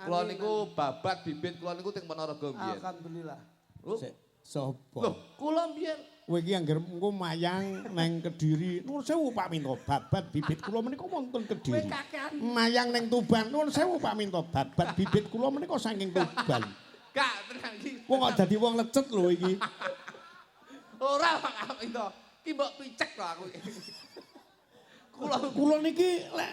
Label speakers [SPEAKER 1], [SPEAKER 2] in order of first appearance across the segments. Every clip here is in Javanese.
[SPEAKER 1] Kula niku babat bibit kula niku teng Ponorogo mbiyen.
[SPEAKER 2] Alhamdulillah.
[SPEAKER 1] Lho,
[SPEAKER 3] Sik, sapa?
[SPEAKER 1] lho, kula mbiyen
[SPEAKER 3] Kowe iki angger engko mayang neng Kediri. Nuwun sewu Pak Minto, babat bibit kula menika wonten
[SPEAKER 2] Kowe
[SPEAKER 3] Kediri.
[SPEAKER 2] kakean.
[SPEAKER 3] Mayang neng Tuban, nuwun sewu Pak Minto, babat bibit kula menika saking Tuban.
[SPEAKER 1] Gak tenang iki.
[SPEAKER 3] Wong kok dadi wong lecet lho iki.
[SPEAKER 1] Ora Pak Minto. Ki mbok picek lho aku. Kula
[SPEAKER 3] Kula niki lek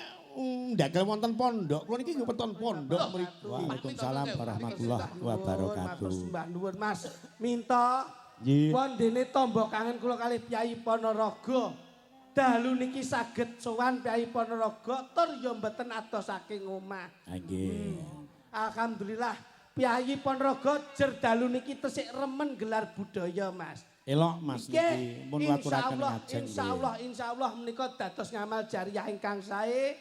[SPEAKER 3] ndagel wonten pondok, kula niki nggih weton pondok mriku. Waalaikumsalam warahmatullahi wabarakatuh.
[SPEAKER 2] Sembah nuwun Mas. Minto
[SPEAKER 3] Nggih.
[SPEAKER 2] wondene tamba kangen kula kalih Kyai Ponorogo. Dalu niki saged sowan Kyai Ponorogo tur ya mboten adoh saking omah.
[SPEAKER 3] Ah, nggih.
[SPEAKER 2] Alhamdulillah Kyai Ponorogo jer dalu niki tesik remen gelar budaya Mas.
[SPEAKER 3] Elok Mas niki pun waturaken ngajeng.
[SPEAKER 2] Insyaallah, insyaallah menika dados ngamal jariah ingkang sae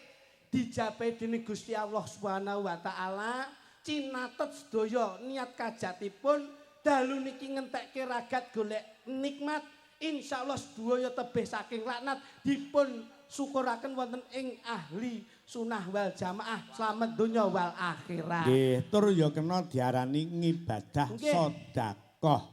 [SPEAKER 2] dijabahi dening Gusti Allah Subhanahu wa taala. Cinatet sedaya niat kajatipun dalu niki ngentekke ragat golek nikmat. Insyaallah sedaya tebih saking laknat dipun syukuraken wonten ing ahli sunah wal jamaah slamet donya wal akhirat.
[SPEAKER 3] Nggih, tur ya kena diarani ngibadah sedekah.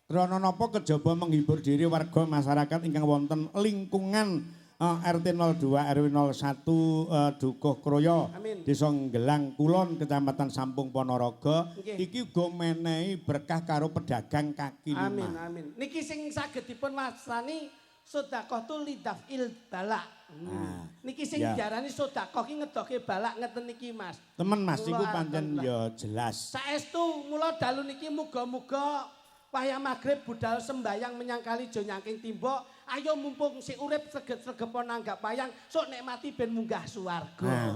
[SPEAKER 3] Krana napa kejaba menghibur diri warga masyarakat ingkang wonten lingkungan RT 02 RW 01 Dukuh Kroyo,
[SPEAKER 2] Amin.
[SPEAKER 3] Desa Nggelang Kulon, Kecamatan Sampung, Ponorogo. Iki uga menehi berkah karo pedagang kaki lima.
[SPEAKER 2] Amin amin. Niki sing saged dipun wastani sedekah tu lidafil balak.
[SPEAKER 3] Nah,
[SPEAKER 2] Niki sing diarani sedekah ki ngedohke balak ngeten niki Mas.
[SPEAKER 3] Temen Mas
[SPEAKER 2] Kula
[SPEAKER 3] iku pancen
[SPEAKER 2] alhamdulillah.
[SPEAKER 3] ya jelas.
[SPEAKER 2] Saestu mula dalu niki muga-muga wayah magrib budal sembayang menyang kali jo nyangking timba. Ayo mumpung sik urip sregep-sregepo nanggap wayang, sok nek mati ben munggah swarga.
[SPEAKER 3] Nah,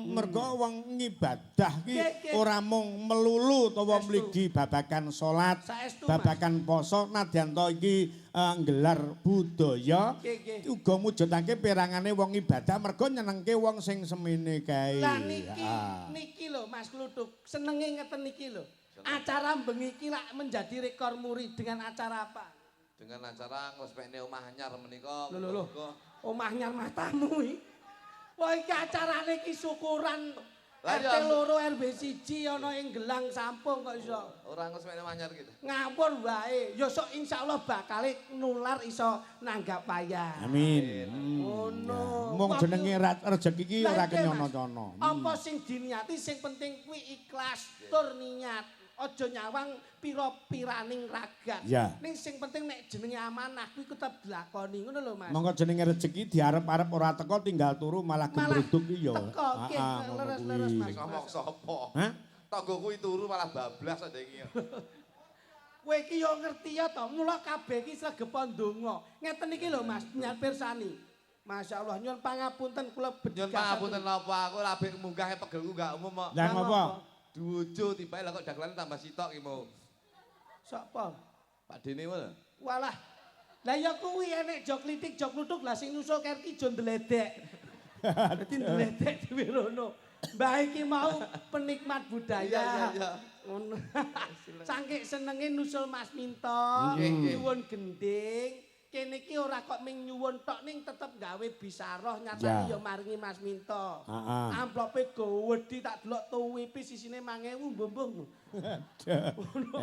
[SPEAKER 3] mergo wong ngibadah ki
[SPEAKER 2] Nggih, nggih.
[SPEAKER 3] ora mung melulu utawa
[SPEAKER 2] Saestu.
[SPEAKER 3] mligi babagan salat,
[SPEAKER 2] Saestu, Mas.
[SPEAKER 3] babagan poso, nadyan to iki nggelar budaya,
[SPEAKER 2] Nggih, nggih.
[SPEAKER 3] uga mujudake perangane wong ibadah mergo nyenengke wong sing semene kae.
[SPEAKER 2] Lah niki,
[SPEAKER 3] Ah.
[SPEAKER 2] niki lho Mas Kluthuk, senenge ngeten niki lho. Acara bengi iki lak menjadi rekor muri dengan acara apa?
[SPEAKER 1] Dengan acara ngrespekne omah anyar menika.
[SPEAKER 2] Lho lho lho.
[SPEAKER 1] Muga-muga.
[SPEAKER 2] Omah nyar matamu iki. Wah iki acarane iki syukuran
[SPEAKER 1] Lah
[SPEAKER 2] RT
[SPEAKER 1] iya.
[SPEAKER 2] 2 RW 1 ana ing Gelang Sampung kok iso.
[SPEAKER 1] Ora ngrespekne omah anyar gitu.
[SPEAKER 2] Ngawur wae. Ya sok insyaallah bakale nular iso nanggap wayang.
[SPEAKER 3] Amin.
[SPEAKER 2] Ngono.
[SPEAKER 3] Mung jenenge rejeki iki
[SPEAKER 2] Lah
[SPEAKER 3] ora
[SPEAKER 2] iki, Mas.
[SPEAKER 3] kenyono-nyono.
[SPEAKER 2] Apa sing diniati sing penting kuwi ikhlas tur niat. Aja nyawang pira-piraning ragat. Ning sing penting nek jenenge amanah kuwi tetep dilakoni ngono lho Mas.
[SPEAKER 3] Monggo jenenge rezeki diarep-arep ora teko tinggal turu malah
[SPEAKER 2] Malah
[SPEAKER 3] gembruduk ki ya.
[SPEAKER 2] teko, nggih,
[SPEAKER 3] Ah, ah, ngono
[SPEAKER 2] leres-leres,
[SPEAKER 3] kuwi.
[SPEAKER 2] Mas.
[SPEAKER 1] Sing ngomong sapa?
[SPEAKER 3] Hah?
[SPEAKER 1] Tangga kuwi turu malah bablas kok iki.
[SPEAKER 2] Kowe iki yo ngerti ya to, mula kabeh iki sregepo ndonga. Ngeten iki lho Mas, nyat pirsani. Masya Allah, nyuwun pangapunten kula
[SPEAKER 1] Nyun pangapunten napa aku labek munggahe pegelku gak umum kok.
[SPEAKER 3] Lah ngopo?
[SPEAKER 1] Dujo tibake lah kok dagelane tambah sitok ki mau.
[SPEAKER 2] Sapa?
[SPEAKER 1] Pak Dene wae.
[SPEAKER 2] Walah. Lah ya kuwi enek jok klitik, jok kluthuk, lah sing nyusul kerki jo ndledek. Dadi ndledek dhewe rono. Mbah iki mau penikmat budaya.
[SPEAKER 1] Iya, iya, iya.
[SPEAKER 2] Ngono. Saking senenge nusul Mas Minto,
[SPEAKER 1] Nggih, nggih.
[SPEAKER 2] nyuwun gending. Kene iki ora kok ming nyuwun tok ning tetep gawe bisaroh nyatane ya maringi Mas Minto.
[SPEAKER 3] Heeh.
[SPEAKER 2] Amplope gowedhi tak delok tuwipi sisine 1000 mbuh-mbuh.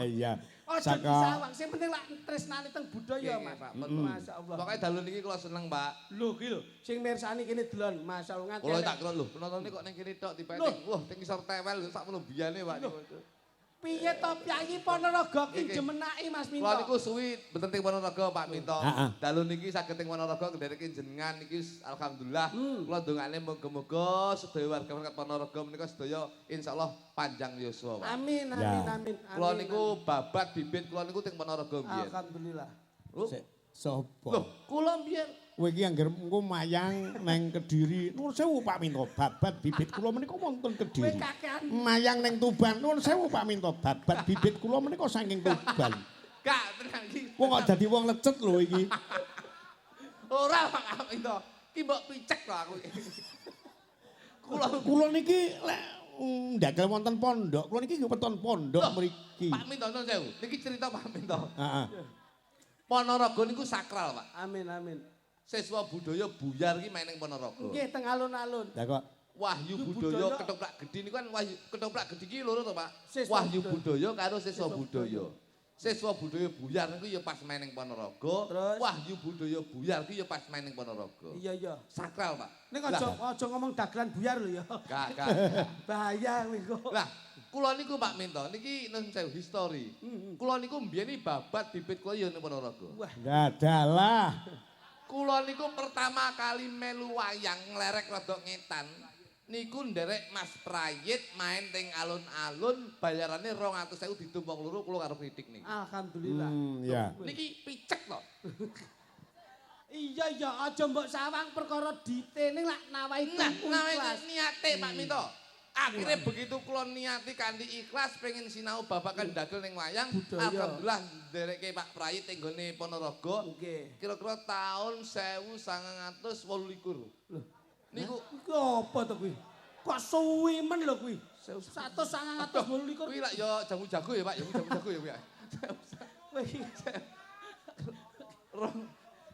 [SPEAKER 3] Iya.
[SPEAKER 2] Aja
[SPEAKER 3] Saka
[SPEAKER 2] disawang, sing penting lak tresnane teng budaya,
[SPEAKER 1] Nggih,
[SPEAKER 2] Mas.
[SPEAKER 1] Pak.
[SPEAKER 2] Masyaallah.
[SPEAKER 1] Pokoke dalu niki kula seneng, Pak.
[SPEAKER 2] Lho ki lho, sing mirsani kene delon, masyaallah nganti.
[SPEAKER 1] Kula tak kira lho, penontone kok ning kene tok tibake
[SPEAKER 2] Loh.
[SPEAKER 1] ning wah ning ngisor tewel sakmono biyane, Pak.
[SPEAKER 2] Piye to Piyayi Ponorogo ki
[SPEAKER 1] Nggih, nggih.
[SPEAKER 2] jemenaki Mas Minto?
[SPEAKER 1] Kula niku suwi mboten teng Ponorogo, Pak Minto.
[SPEAKER 3] Heeh.
[SPEAKER 1] Dalu niki saged teng Ponorogo ndereke jenengan niki alhamdulillah. Kula ndongane muga-muga sedaya warga masyarakat Ponorogo menika sedaya insyaallah panjang yuswa, Pak.
[SPEAKER 2] Amin amin amin.
[SPEAKER 1] Kula
[SPEAKER 2] amin,
[SPEAKER 1] niku babat bibit kula niku teng Ponorogo
[SPEAKER 2] amin.
[SPEAKER 1] mbiyen.
[SPEAKER 2] Alhamdulillah.
[SPEAKER 1] Lho,
[SPEAKER 3] Sik, sapa?
[SPEAKER 1] lho, kula mbiyen
[SPEAKER 3] Kowe iki angger engko mayang neng Kediri. Nuwun sewu Pak Minto, babat bibit kula menika wonten
[SPEAKER 2] Kowe
[SPEAKER 3] Kediri.
[SPEAKER 2] kakean
[SPEAKER 3] Mayang neng Tuban, nuwun sewu Pak Minto, babat bibit kula menika saking Tuban.
[SPEAKER 1] Gak tenang iki.
[SPEAKER 3] Wong kok dadi wong lecet lho iki.
[SPEAKER 1] Ora Pak Minto. Ki mbok picek lho aku. Kula
[SPEAKER 3] Kula niki lek ndagel wonten pondok, kula niki nggih weton pondok
[SPEAKER 1] Loh,
[SPEAKER 3] mriki.
[SPEAKER 1] Pak Minto nuwun sewu. Niki cerita Pak Minto.
[SPEAKER 3] Heeh.
[SPEAKER 1] Ponorogo niku sakral, Pak.
[SPEAKER 2] Amin amin.
[SPEAKER 1] Siswa budaya buyar iki main ning Ponorogo.
[SPEAKER 2] Nggih teng alun-alun.
[SPEAKER 3] Lah kok
[SPEAKER 1] Wahyu Budaya Ketoprak Gedhi niku kan Wahyu Ketoprak Gedhi ki loro to, Pak.
[SPEAKER 2] Siswa
[SPEAKER 1] Wahyu
[SPEAKER 2] Budaya.
[SPEAKER 1] Budaya karo Siswa Budaya. Siswa Budaya buyar niku ya pas main ning Ponorogo.
[SPEAKER 2] Terus?
[SPEAKER 1] Wahyu Budaya buyar ki ya pas main ning Ponorogo.
[SPEAKER 2] Iya iya.
[SPEAKER 1] Sakral, Pak.
[SPEAKER 2] Ning aja aja ngomong dagelan buyar lho ya.
[SPEAKER 1] Gak, gak.
[SPEAKER 2] Bahaya kuwi kok.
[SPEAKER 1] Lah, kula niku Pak Minto, niki nun sewu history. Kula niku mbiyen iki babat bibit kula ya ning Ponorogo.
[SPEAKER 2] Wah,
[SPEAKER 3] Dadalah.
[SPEAKER 1] Kula niku pertama kali melu wayang nglerek rada ngetan. Niku nderek Mas Prayit main teng alun-alun bayarane 200.000 didum wong loro kula karo kritik niki.
[SPEAKER 2] Alhamdulillah.
[SPEAKER 3] Ya.
[SPEAKER 1] Niki picek to.
[SPEAKER 2] Iya iya aja mbok sawang perkara dite ning lak nawai
[SPEAKER 1] Nah,
[SPEAKER 2] tuku
[SPEAKER 1] nawe
[SPEAKER 2] ikhlas.
[SPEAKER 1] niate Pak Minto. Akhirnya begitu kula niati kanthi ikhlas pengen sinau babagan dagel ning wayang,
[SPEAKER 2] Budaya.
[SPEAKER 1] Alhamdulillah nderekke Pak Prayit teng nggone Ponorogo.
[SPEAKER 2] Nggih.
[SPEAKER 1] Kira-kira tahun 1928.
[SPEAKER 2] Loh.
[SPEAKER 1] Niku
[SPEAKER 2] Iku apa to kuwi? Kok suwi men lho kuwi? 1928.
[SPEAKER 1] Kuwi lak ya jamu jago ya, Pak, ya jamu jago ya, Pak.
[SPEAKER 2] Kowe iki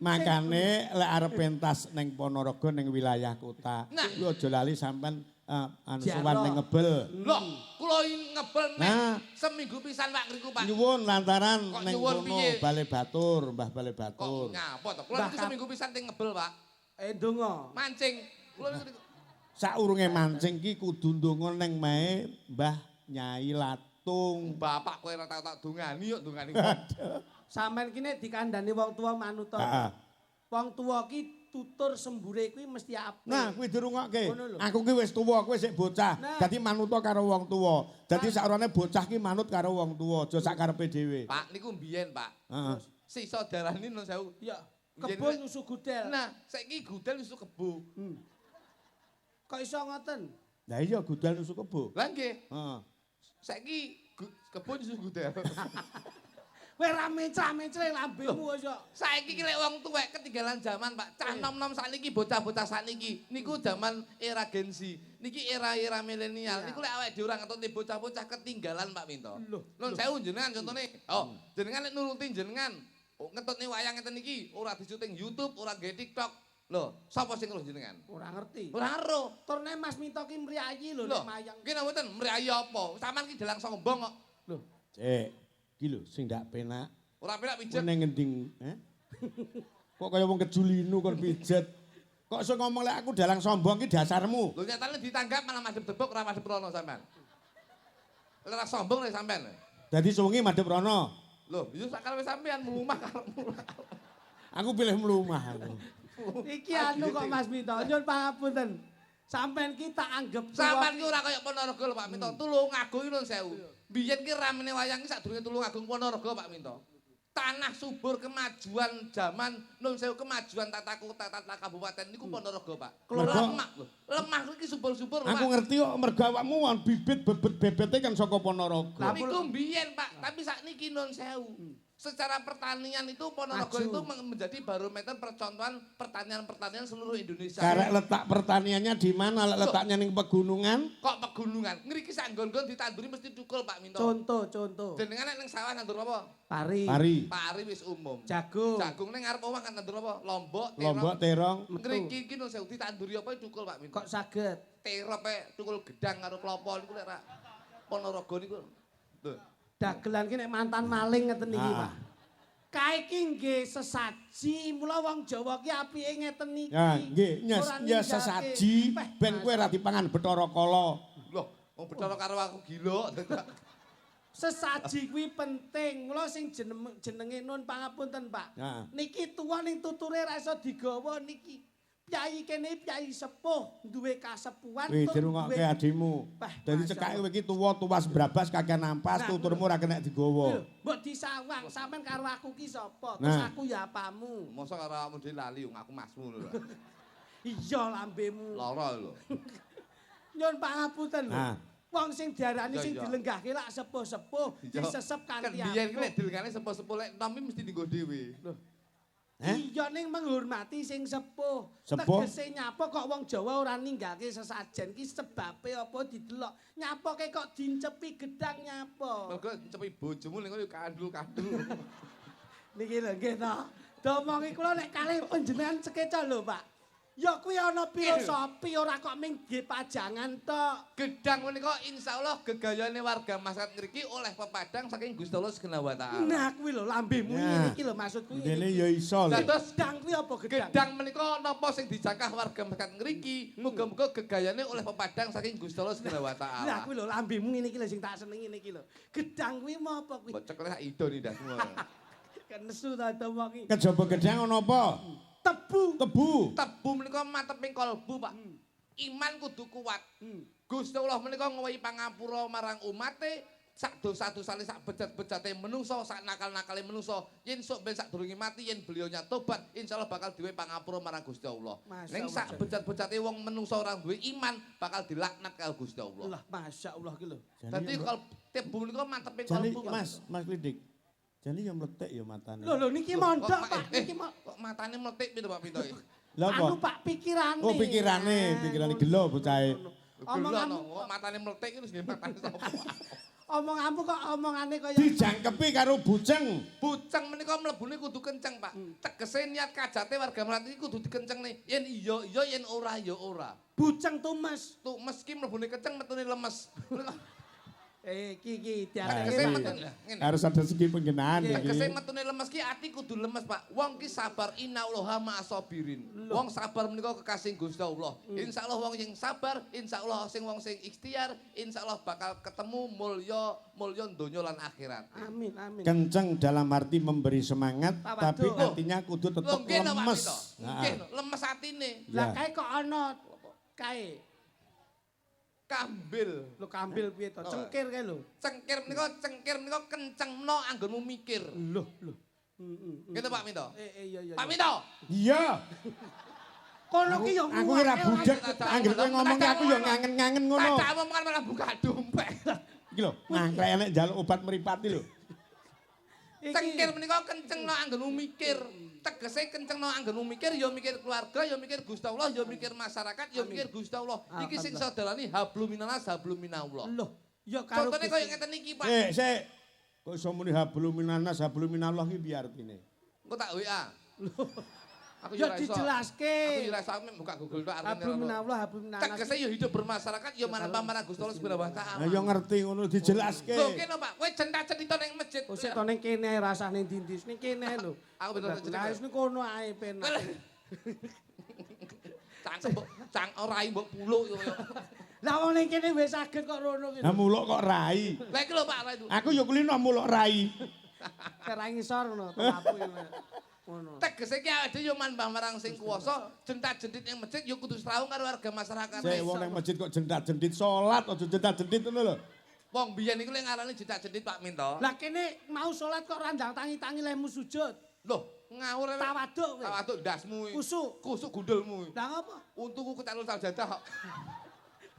[SPEAKER 3] Makane lek arep pentas ning Ponorogo ning wilayah kota,
[SPEAKER 1] Nah.
[SPEAKER 3] kuwi aja lali sampean anu
[SPEAKER 2] Jarno.
[SPEAKER 3] sowan ning Ngebel.
[SPEAKER 1] Loh, kula ngebel meh
[SPEAKER 3] Nah.
[SPEAKER 1] seminggu pisan Pak ngriku, Pak.
[SPEAKER 3] Nyuwun lantaran
[SPEAKER 1] Kok
[SPEAKER 3] ning
[SPEAKER 1] nyuwun
[SPEAKER 3] kono
[SPEAKER 1] piye?
[SPEAKER 3] Bale Batur, Mbah Bale
[SPEAKER 1] Kok
[SPEAKER 3] Batur.
[SPEAKER 1] nyapa to? Kula
[SPEAKER 2] Mbah
[SPEAKER 1] niku seminggu pisan teng Ngebel, Pak.
[SPEAKER 2] Ndonga.
[SPEAKER 1] Mancing. Kula niku
[SPEAKER 3] Saurunge mancing ki kudu ndonga ning mae Mbah Nyai Latung.
[SPEAKER 1] Bapak kowe ora tau tak dongani yo dongani.
[SPEAKER 2] Sampeyan ki nek dikandani wong tuwa manut to.
[SPEAKER 3] Heeh.
[SPEAKER 2] Wong tuwa ki tutur sembure kuwi mesti apik.
[SPEAKER 3] Nah, kuwi dirungokke.
[SPEAKER 2] Ngono lho.
[SPEAKER 3] Aku ki wis tuwa, kowe sik bocah.
[SPEAKER 2] Nah.
[SPEAKER 3] Dadi manuta karo wong tuwa. Dadi sakrone bocah ki manut karo wong tuwa, aja sak karepe dhewe.
[SPEAKER 1] Pak niku mbiyen, Pak.
[SPEAKER 3] Heeh.
[SPEAKER 1] Sisa darani nun sewu.
[SPEAKER 2] Ya,
[SPEAKER 1] Mbiyen
[SPEAKER 2] kebo
[SPEAKER 1] nek-
[SPEAKER 2] nyusu gudel.
[SPEAKER 1] Nah, saiki gudel nyusu kebo.
[SPEAKER 2] Kok iso ngoten?
[SPEAKER 3] Lah iya gudel nyusu kebo.
[SPEAKER 1] Lah nggih,
[SPEAKER 3] Heeh.
[SPEAKER 1] saiki kebo nyusu gudel.
[SPEAKER 2] Kowe ra mencra-mencre lambemu wis kok.
[SPEAKER 1] Saiki ki lek wong tuwek ketinggalan zaman, Pak. Cah nom-nom sakniki, bocah-bocah sakniki niku zaman era Gen Z, niki era-era milenial.
[SPEAKER 2] Iya.
[SPEAKER 1] Niku lek awake dhewe ora ngetutne bocah-bocah ketinggalan, Pak Minto.
[SPEAKER 2] Loh,
[SPEAKER 1] Nun sewu jenengan contone. Oh, jenengan lek nuruti jenengan, oh, ngetutne wayang ngeten iki, ora disyuting YouTube, ora nggawe TikTok. Lho, sapa sing ngeruh jenengan?
[SPEAKER 2] Ora ngerti.
[SPEAKER 1] Ora ero.
[SPEAKER 2] Turne Mas Minto ki mriyayi lho
[SPEAKER 1] Lho,
[SPEAKER 2] nek mayang.
[SPEAKER 1] ki napa mboten mriyayi apa? Sampeyan ki dalang sombong kok.
[SPEAKER 2] Lho,
[SPEAKER 3] Cek, iki lho sing ndak penak.
[SPEAKER 1] Ora penak
[SPEAKER 3] Kowe
[SPEAKER 1] pijet.
[SPEAKER 3] ning ngendi, eh? Kok kaya wong kejulinu kon pijet. Kok iso ngomong lek aku dalang sombong ki dasarmu.
[SPEAKER 1] Lho nyatane ditanggap malah madhep debok ora madhep rono sampean. Lha ora sombong lek sampean.
[SPEAKER 3] Dadi suwengi madhep rono.
[SPEAKER 1] Lho, yo sak karepe sampean mlumah karepmu.
[SPEAKER 3] Aku pilih mlumah aku.
[SPEAKER 2] Iki anu kok Mas Minto, nyuwun pangapunten. Sampeyan ki tak anggep tuwa
[SPEAKER 1] Sampean ki ora kaya Ponorogo lho Pak Minto. Tulungagung iki nuwun sewu. Biyen ki ramene wayang ki sadurunge Tulungagung Ponorogo Pak Minto. Tanah subur kemajuan zaman nuwun sewu kemajuan tata kota tata kabupaten niku Ponorogo Pak.
[SPEAKER 3] Mergo-
[SPEAKER 1] Lemah lho. Lemah iki subur-subur lho
[SPEAKER 3] Aku
[SPEAKER 1] Pak.
[SPEAKER 3] ngerti kok mergo awakmu wong bibit bebet bebete kan saka Ponorogo.
[SPEAKER 1] Lah niku mbiyen Pak, tapi sakniki nuwun sewu. Secara pertanian itu Ponorogo
[SPEAKER 2] Maju.
[SPEAKER 1] itu menjadi barometer percontohan pertanian-pertanian seluruh Indonesia.
[SPEAKER 3] Karek letak pertaniannya di mana? Lek letaknya ning pegunungan?
[SPEAKER 1] Kok pegunungan? Ngriki sak nggon-nggon ditanduri mesti thukul Pak Minto.
[SPEAKER 2] Contoh, contoh.
[SPEAKER 1] Jenengan nek ning sawah nandur apa?
[SPEAKER 2] Pari,
[SPEAKER 3] Pari,
[SPEAKER 1] Pari wis umum.
[SPEAKER 2] jagung,
[SPEAKER 1] Jagung ning ngarep omah kan nandur apa? Lombok, terong.
[SPEAKER 3] lombok, terong.
[SPEAKER 2] metu.
[SPEAKER 1] Ngriki iki nuwun sewu ditanduri apa thukul Pak Minto.
[SPEAKER 2] Kok saged?
[SPEAKER 1] Terop e thukul gedang karo klopo niku lek ra Ponorogo niku. Lho,
[SPEAKER 2] Dagelan ki nek mantan maling ngeten iki,
[SPEAKER 3] Ah.
[SPEAKER 2] Pak. Kae ki nggih sesaji, mula wong Jawa ki apike ngeten iki.
[SPEAKER 3] Ya, nggih, nyes,
[SPEAKER 2] Ora
[SPEAKER 3] ya
[SPEAKER 2] ninggake.
[SPEAKER 3] sesaji
[SPEAKER 2] Peh,
[SPEAKER 3] ben kowe ra dipangan Bathara Kala.
[SPEAKER 1] lho, wong Bathara karo aku gila.
[SPEAKER 2] Sesaji kuwi penting. Mula sing jenenge nun pangapunten, Pak.
[SPEAKER 3] Ya.
[SPEAKER 2] Niki tuwa ning tuture ra iso digawa niki. Piyai kene piyai sepuh, duwe kasepuhan
[SPEAKER 3] Wih,
[SPEAKER 2] tur
[SPEAKER 3] dirungokke
[SPEAKER 2] duwe-
[SPEAKER 3] adimu.
[SPEAKER 2] Peh,
[SPEAKER 3] Dadi
[SPEAKER 2] Masya
[SPEAKER 3] cekake
[SPEAKER 2] Allah.
[SPEAKER 3] kowe iki tuwa tuwas brabas kakean ampas,
[SPEAKER 2] Nah,
[SPEAKER 3] tuturmu ora kena digawa.
[SPEAKER 2] Lho, mbok disawang sampean karo aku ki sapa? Terus
[SPEAKER 3] Nah.
[SPEAKER 2] aku ya apamu?
[SPEAKER 1] Mosok karo awakmu dhewe lali wong aku masmu lho.
[SPEAKER 2] Iya lambemu.
[SPEAKER 1] Lara lho.
[SPEAKER 2] Nyun pangapunten lho.
[SPEAKER 3] Nah.
[SPEAKER 2] Wong sing diarani
[SPEAKER 1] Iya,
[SPEAKER 2] sing
[SPEAKER 1] iya.
[SPEAKER 2] dilenggahke lak sepuh-sepuh,
[SPEAKER 1] Iya.
[SPEAKER 2] disesep
[SPEAKER 1] Kan
[SPEAKER 2] kanthi
[SPEAKER 1] biyen ki
[SPEAKER 2] apik.
[SPEAKER 1] lek dilengane sepuh-sepuh lek nom iki mesti dienggo dhewe.
[SPEAKER 3] Eh?
[SPEAKER 2] Iya ning menghormati sing sepuh.
[SPEAKER 3] Sepuh?
[SPEAKER 2] Tegese nyapa kok wong Jawa ora ninggalke sesajen ki sebabe apa didelok. Nyapoke kok dincepi gedang nyapa.
[SPEAKER 1] Mergo ncepi bojomu ning kono kandul-kandul.
[SPEAKER 2] Niki lho nggih to. Domongi kula nek kalih panjenengan sekeca lho, Pak. Ya kuwi ana filosofi ora kok ming nggih pajangan tok.
[SPEAKER 1] Gedang menika insyaallah gegayane warga masyarakat ngriki oleh pepadang saking Gusti Allah Subhanahu wa taala.
[SPEAKER 2] Nah kuwi lho lambemu
[SPEAKER 3] Nah.
[SPEAKER 2] iki lho maksudku.
[SPEAKER 3] Dene ya iso lho.
[SPEAKER 1] Dados
[SPEAKER 2] Gedang kuwi apa gedang?
[SPEAKER 1] gedang menika napa sing dijangkah warga masyarakat ngriki, muga-muga gegayane oleh pepadang saking Gusti Allah Subhanahu wa taala.
[SPEAKER 2] Lah kuwi lho lambemu ngene iki lho sing tak senengi ngene iki lho. Gedang kuwi mau apa kuwi?
[SPEAKER 1] Mbok cekel sak ido nih ndasmu.
[SPEAKER 2] Kenesu ta to wong iki.
[SPEAKER 3] Kejaba gedang ana apa?
[SPEAKER 2] Tebu.
[SPEAKER 3] Tebu.
[SPEAKER 1] Tebu menika mateping kalbu, Pak. Iman kudu kuat. Gusti Allah menika ngewehi pangapura marang umate sak dosa-dosane sak bejat-bejate menungso, sak nakal-nakale menungso, yen sok ben sadurunge mati yen beliaunya tobat, insyaallah bakal diwehi pangapura marang Gusti Allah.
[SPEAKER 2] Masya
[SPEAKER 1] Ning
[SPEAKER 2] Allah,
[SPEAKER 1] sak bejat-bejate wong menungso ora duwe iman bakal dilaknat karo Gusti Allah.
[SPEAKER 2] Lah masyaallah ki lho.
[SPEAKER 1] Dadi kalau tebu menika manteping
[SPEAKER 3] Jane
[SPEAKER 1] kalbu. Pak.
[SPEAKER 3] Mas, Mas Klidik. Jane ya mletik ya matane.
[SPEAKER 2] Lho lho niki
[SPEAKER 1] Loh,
[SPEAKER 2] mondok
[SPEAKER 1] kok,
[SPEAKER 2] Pak,
[SPEAKER 1] eh,
[SPEAKER 2] niki
[SPEAKER 1] kok matane mletik pitu Pak Pinto iki?
[SPEAKER 3] Lha apa?
[SPEAKER 2] Anu Pak pikirane.
[SPEAKER 3] Oh pikirane, pikirane gelo bocahe.
[SPEAKER 2] Omonganmu
[SPEAKER 1] kok matane mletik iki wis nggih matane sapa?
[SPEAKER 2] Omonganmu kok omongane kaya
[SPEAKER 3] Dijangkepi karo bujeng.
[SPEAKER 1] Buceng menika mlebune kudu kenceng, Pak. Tegese niat kajate warga Melayu iki kudu dikencengne. Yen iya iya, yen ora ya ora.
[SPEAKER 2] Buceng tumes.
[SPEAKER 1] Tuh meski mlebune kenceng metune lemes.
[SPEAKER 2] Iki iki
[SPEAKER 3] Nah,
[SPEAKER 1] Tegese
[SPEAKER 3] iya.
[SPEAKER 1] metune ngene.
[SPEAKER 3] Harus ada segi penggenaan iki.
[SPEAKER 1] Tegese metune lemes ki ati kudu lemes, Pak. Wong ki sabar innallaha ma'asabirin. Wong sabar menika kekasih Gusti Allah. Insyaallah wong sing sabar, insyaallah sing wong sing ikhtiar, insyaallah bakal ketemu mulya mulya donya lan akhirat.
[SPEAKER 2] Amin amin.
[SPEAKER 3] Kenceng dalam arti memberi semangat,
[SPEAKER 2] Tawadhu.
[SPEAKER 3] tapi artinya kudu
[SPEAKER 1] Lho
[SPEAKER 3] tetep
[SPEAKER 1] nggih to, Pak
[SPEAKER 3] lemes.
[SPEAKER 1] Mito. Nggih, lemes atine.
[SPEAKER 2] Lah
[SPEAKER 3] Ya.
[SPEAKER 2] kae kok ana kae.
[SPEAKER 1] Kambil.
[SPEAKER 2] Lho kambil piye to? Cengkir kae lho.
[SPEAKER 1] Cengkir menika kencengno anggonmu mikir.
[SPEAKER 2] Lho lho.
[SPEAKER 1] Gitu Pak Minto.
[SPEAKER 2] Eh iya iya.
[SPEAKER 1] Pak Minto.
[SPEAKER 3] Iya.
[SPEAKER 2] Kono ki yo
[SPEAKER 3] Aku ora budek, anggere kowe ngomong ki aku yo ngangen-ngangen ngono.
[SPEAKER 1] Tak omongan malah buka dompet.
[SPEAKER 3] Iki lho, ngangkrek enek njaluk obat mripati lho.
[SPEAKER 1] Cengkir menika kencengno anggonmu mikir. Tegese kencengno anggonmu mikir ya mikir keluarga, ya mikir Gusti Allah, ya mikir masyarakat, ya mikir Gusti Allah. Iki sing iso dalani hablum minannas hablum minallah.
[SPEAKER 2] Lho, ya karo
[SPEAKER 1] Contone koyo ngeten iki, Pak.
[SPEAKER 3] Sik, sik. Kok iso muni hablum minannas hablum minallah ki piye artine?
[SPEAKER 1] Engko tak WA. Aku
[SPEAKER 2] Ya
[SPEAKER 1] ora iso.
[SPEAKER 2] dijelaske.
[SPEAKER 1] Aku yo ora iso, aku buka Google tok artine.
[SPEAKER 2] Hablum minallah hablum minannas.
[SPEAKER 1] Tegese ya hidup bermasyarakat ya manembah marang Gusti Allah Subhanahu wa taala.
[SPEAKER 3] Lah yo ngerti ngono dijelaske.
[SPEAKER 1] Lho kene Pak, kowe centak-centito ning masjid.
[SPEAKER 2] Oh sik to ning kene ae rasah ning ndi-ndi. Ning kene lho.
[SPEAKER 1] Aku bener
[SPEAKER 2] Lah wis ning kono ae penak.
[SPEAKER 1] Cangkem mbok cang ora mbok puluk yo.
[SPEAKER 2] Lah wong ning kene wis saged kok rono ki.
[SPEAKER 3] Lah muluk kok rai.
[SPEAKER 1] Lah iki lho Pak, lah itu.
[SPEAKER 3] Aku yo kulino muluk rai.
[SPEAKER 2] Ora ngisor ngono telapu ngono.
[SPEAKER 1] Tegese ki awake dhewe yo manembah marang sing kuwasa, jentat-jentit ning masjid yo kudu srawung karo warga masyarakat.
[SPEAKER 3] Sik wong ning masjid kok jentat-jentit salat aja jentat-jentit ngono lho.
[SPEAKER 1] Wong biyen iku lek ngarani jentat-jentit Pak Minto.
[SPEAKER 2] Lah kene mau salat kok randang tangi-tangi lehmu sujud.
[SPEAKER 1] Loh, ngawur.
[SPEAKER 2] Tawaduk kowe.
[SPEAKER 1] Tawaduk ndasmu.
[SPEAKER 2] Kusuk.
[SPEAKER 1] Kusuk gundulmu.
[SPEAKER 2] Lah ngapa?
[SPEAKER 1] Untuku kecalul sajadah kok.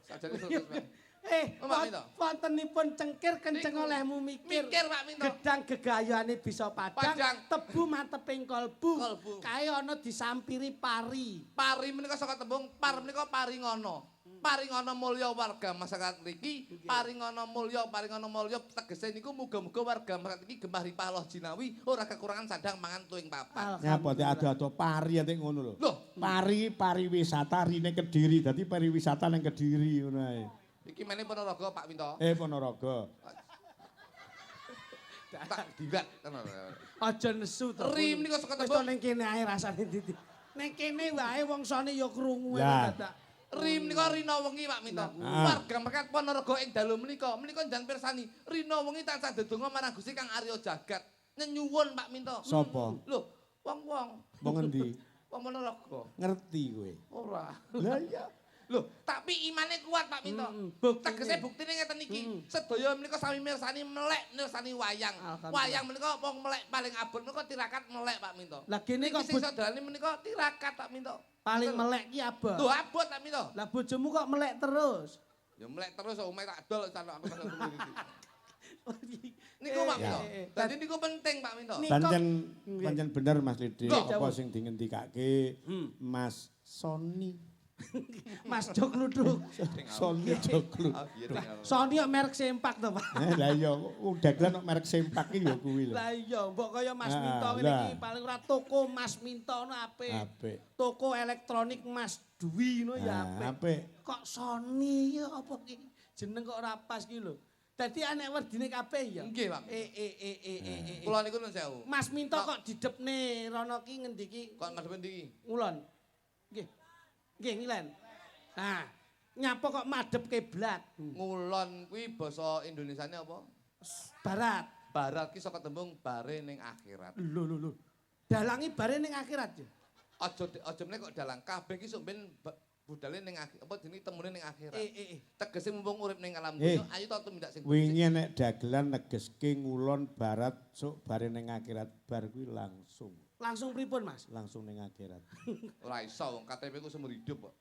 [SPEAKER 1] Sajadah selesai.
[SPEAKER 2] Eh,
[SPEAKER 1] Oh, Pak Minto.
[SPEAKER 2] wontenipun cengkir kenceng
[SPEAKER 1] Niku.
[SPEAKER 2] olehmu mikir.
[SPEAKER 1] Mikir Pak Minto.
[SPEAKER 2] Gedang gegayane bisa padang,
[SPEAKER 1] Padang.
[SPEAKER 2] tebu manteping kolbu.
[SPEAKER 1] Kolbu.
[SPEAKER 2] Kae ana disampiri pari.
[SPEAKER 1] Pari menika saka tembung par menika paringana. Paringana mulya warga masyarakat mriki, paringana mulya, paringana mulya tegese niku muga-muga warga masyarakat iki gemah ripah loh jinawi ora kekurangan sandang mangan tuing papan.
[SPEAKER 3] Nyapa te ado-ado pari ate ngono lho.
[SPEAKER 1] Loh.
[SPEAKER 3] Pari pariwisata rine Kediri, dadi pariwisata ning Kediri ngono ae.
[SPEAKER 1] Iki mene Ponorogo Pak Minto.
[SPEAKER 3] Ponorogo.
[SPEAKER 1] Tak dilat.
[SPEAKER 2] Aja nesu to.
[SPEAKER 1] Ri menika saka
[SPEAKER 2] Wis to
[SPEAKER 1] tembung
[SPEAKER 2] ning kene ae rasane ndi. Ning kene wae wong sone ya krungu
[SPEAKER 3] Lah.
[SPEAKER 2] dadak.
[SPEAKER 1] Ri menika rina wengi Pak Minto. Warga masyarakat Ponorogo ing dalu menika, menika njan pirsani, rina wengi tansah ndedonga marang Gusti Kang Arya Jagat. Nyenyuwun Pak Minto.
[SPEAKER 3] Sapa?
[SPEAKER 1] Loh, wong-wong.
[SPEAKER 3] Wong endi?
[SPEAKER 1] Wong Ponorogo.
[SPEAKER 3] Ngerti kowe.
[SPEAKER 1] Ora.
[SPEAKER 3] Lah iya.
[SPEAKER 1] Loh, tapi imane kuat Pak Minto. Tegese buktine ngeten iki. Sedaya menika sami mirsani melek mirsani wayang. Wayang menika wong melek paling abot menika tirakat melek Pak Minto.
[SPEAKER 2] Lah kene kok
[SPEAKER 1] sing sadalane menika tirakat Pak Minto.
[SPEAKER 2] Paling melek ki abot.
[SPEAKER 1] Lho abot Pak Minto.
[SPEAKER 2] Lah bojomu kok melek terus?
[SPEAKER 1] Ya melek terus omahe tak dol sak aku tak iki. Niku Pak Minto. Dadi niku penting Pak Minto.
[SPEAKER 3] Pancen bener Mas Lidi, apa sing dingendikake Mas Sony.
[SPEAKER 2] Mas Jok Ludruk.
[SPEAKER 3] Sony Jok Ludruk.
[SPEAKER 2] Sony kok merek sempak to, Pak.
[SPEAKER 3] Lah iya, dagelan kok merek sempak iki ya kuwi lho.
[SPEAKER 2] Lah iya, mbok kaya Mas Minto ngene iki paling ora toko Mas Minto ngono apik.
[SPEAKER 3] Apik.
[SPEAKER 2] Toko elektronik Mas Dwi ngono ya apik. Kok Sony ya apa iki? Jeneng kok ora pas iki lho. Dadi anek werdine kabeh ya.
[SPEAKER 1] Nggih, Pak.
[SPEAKER 2] E.
[SPEAKER 1] Kula niku nun sewu.
[SPEAKER 2] Mas Minto kok didepne rono ki ngendi ki?
[SPEAKER 1] Kok madhep ndi ki?
[SPEAKER 2] Ngulon. Nggih. Nggih, ngilen. Nah, nyapa kok madhep kiblat?
[SPEAKER 1] Ngulon kuwi basa Indonesiane apa?
[SPEAKER 2] Barat.
[SPEAKER 1] Barat ki saka tembung bare ning akhirat.
[SPEAKER 2] Lho lho lho. Dalangi bare ning akhirat ya.
[SPEAKER 1] Aja meneh kok dalang kabeh ki sok ben budale ning akhir apa jenenge temune ning akhirat. Tegese mumpung urip ning alam dunya, ayo to tumindak sing
[SPEAKER 3] wingi nek dagelan negeske ngulon barat sok bare ning akhirat bar kuwi langsung.
[SPEAKER 2] Langsung pripun, Mas?
[SPEAKER 3] Langsung ning akhirat.
[SPEAKER 1] Ora iso wong KTP ku seumur hidup kok.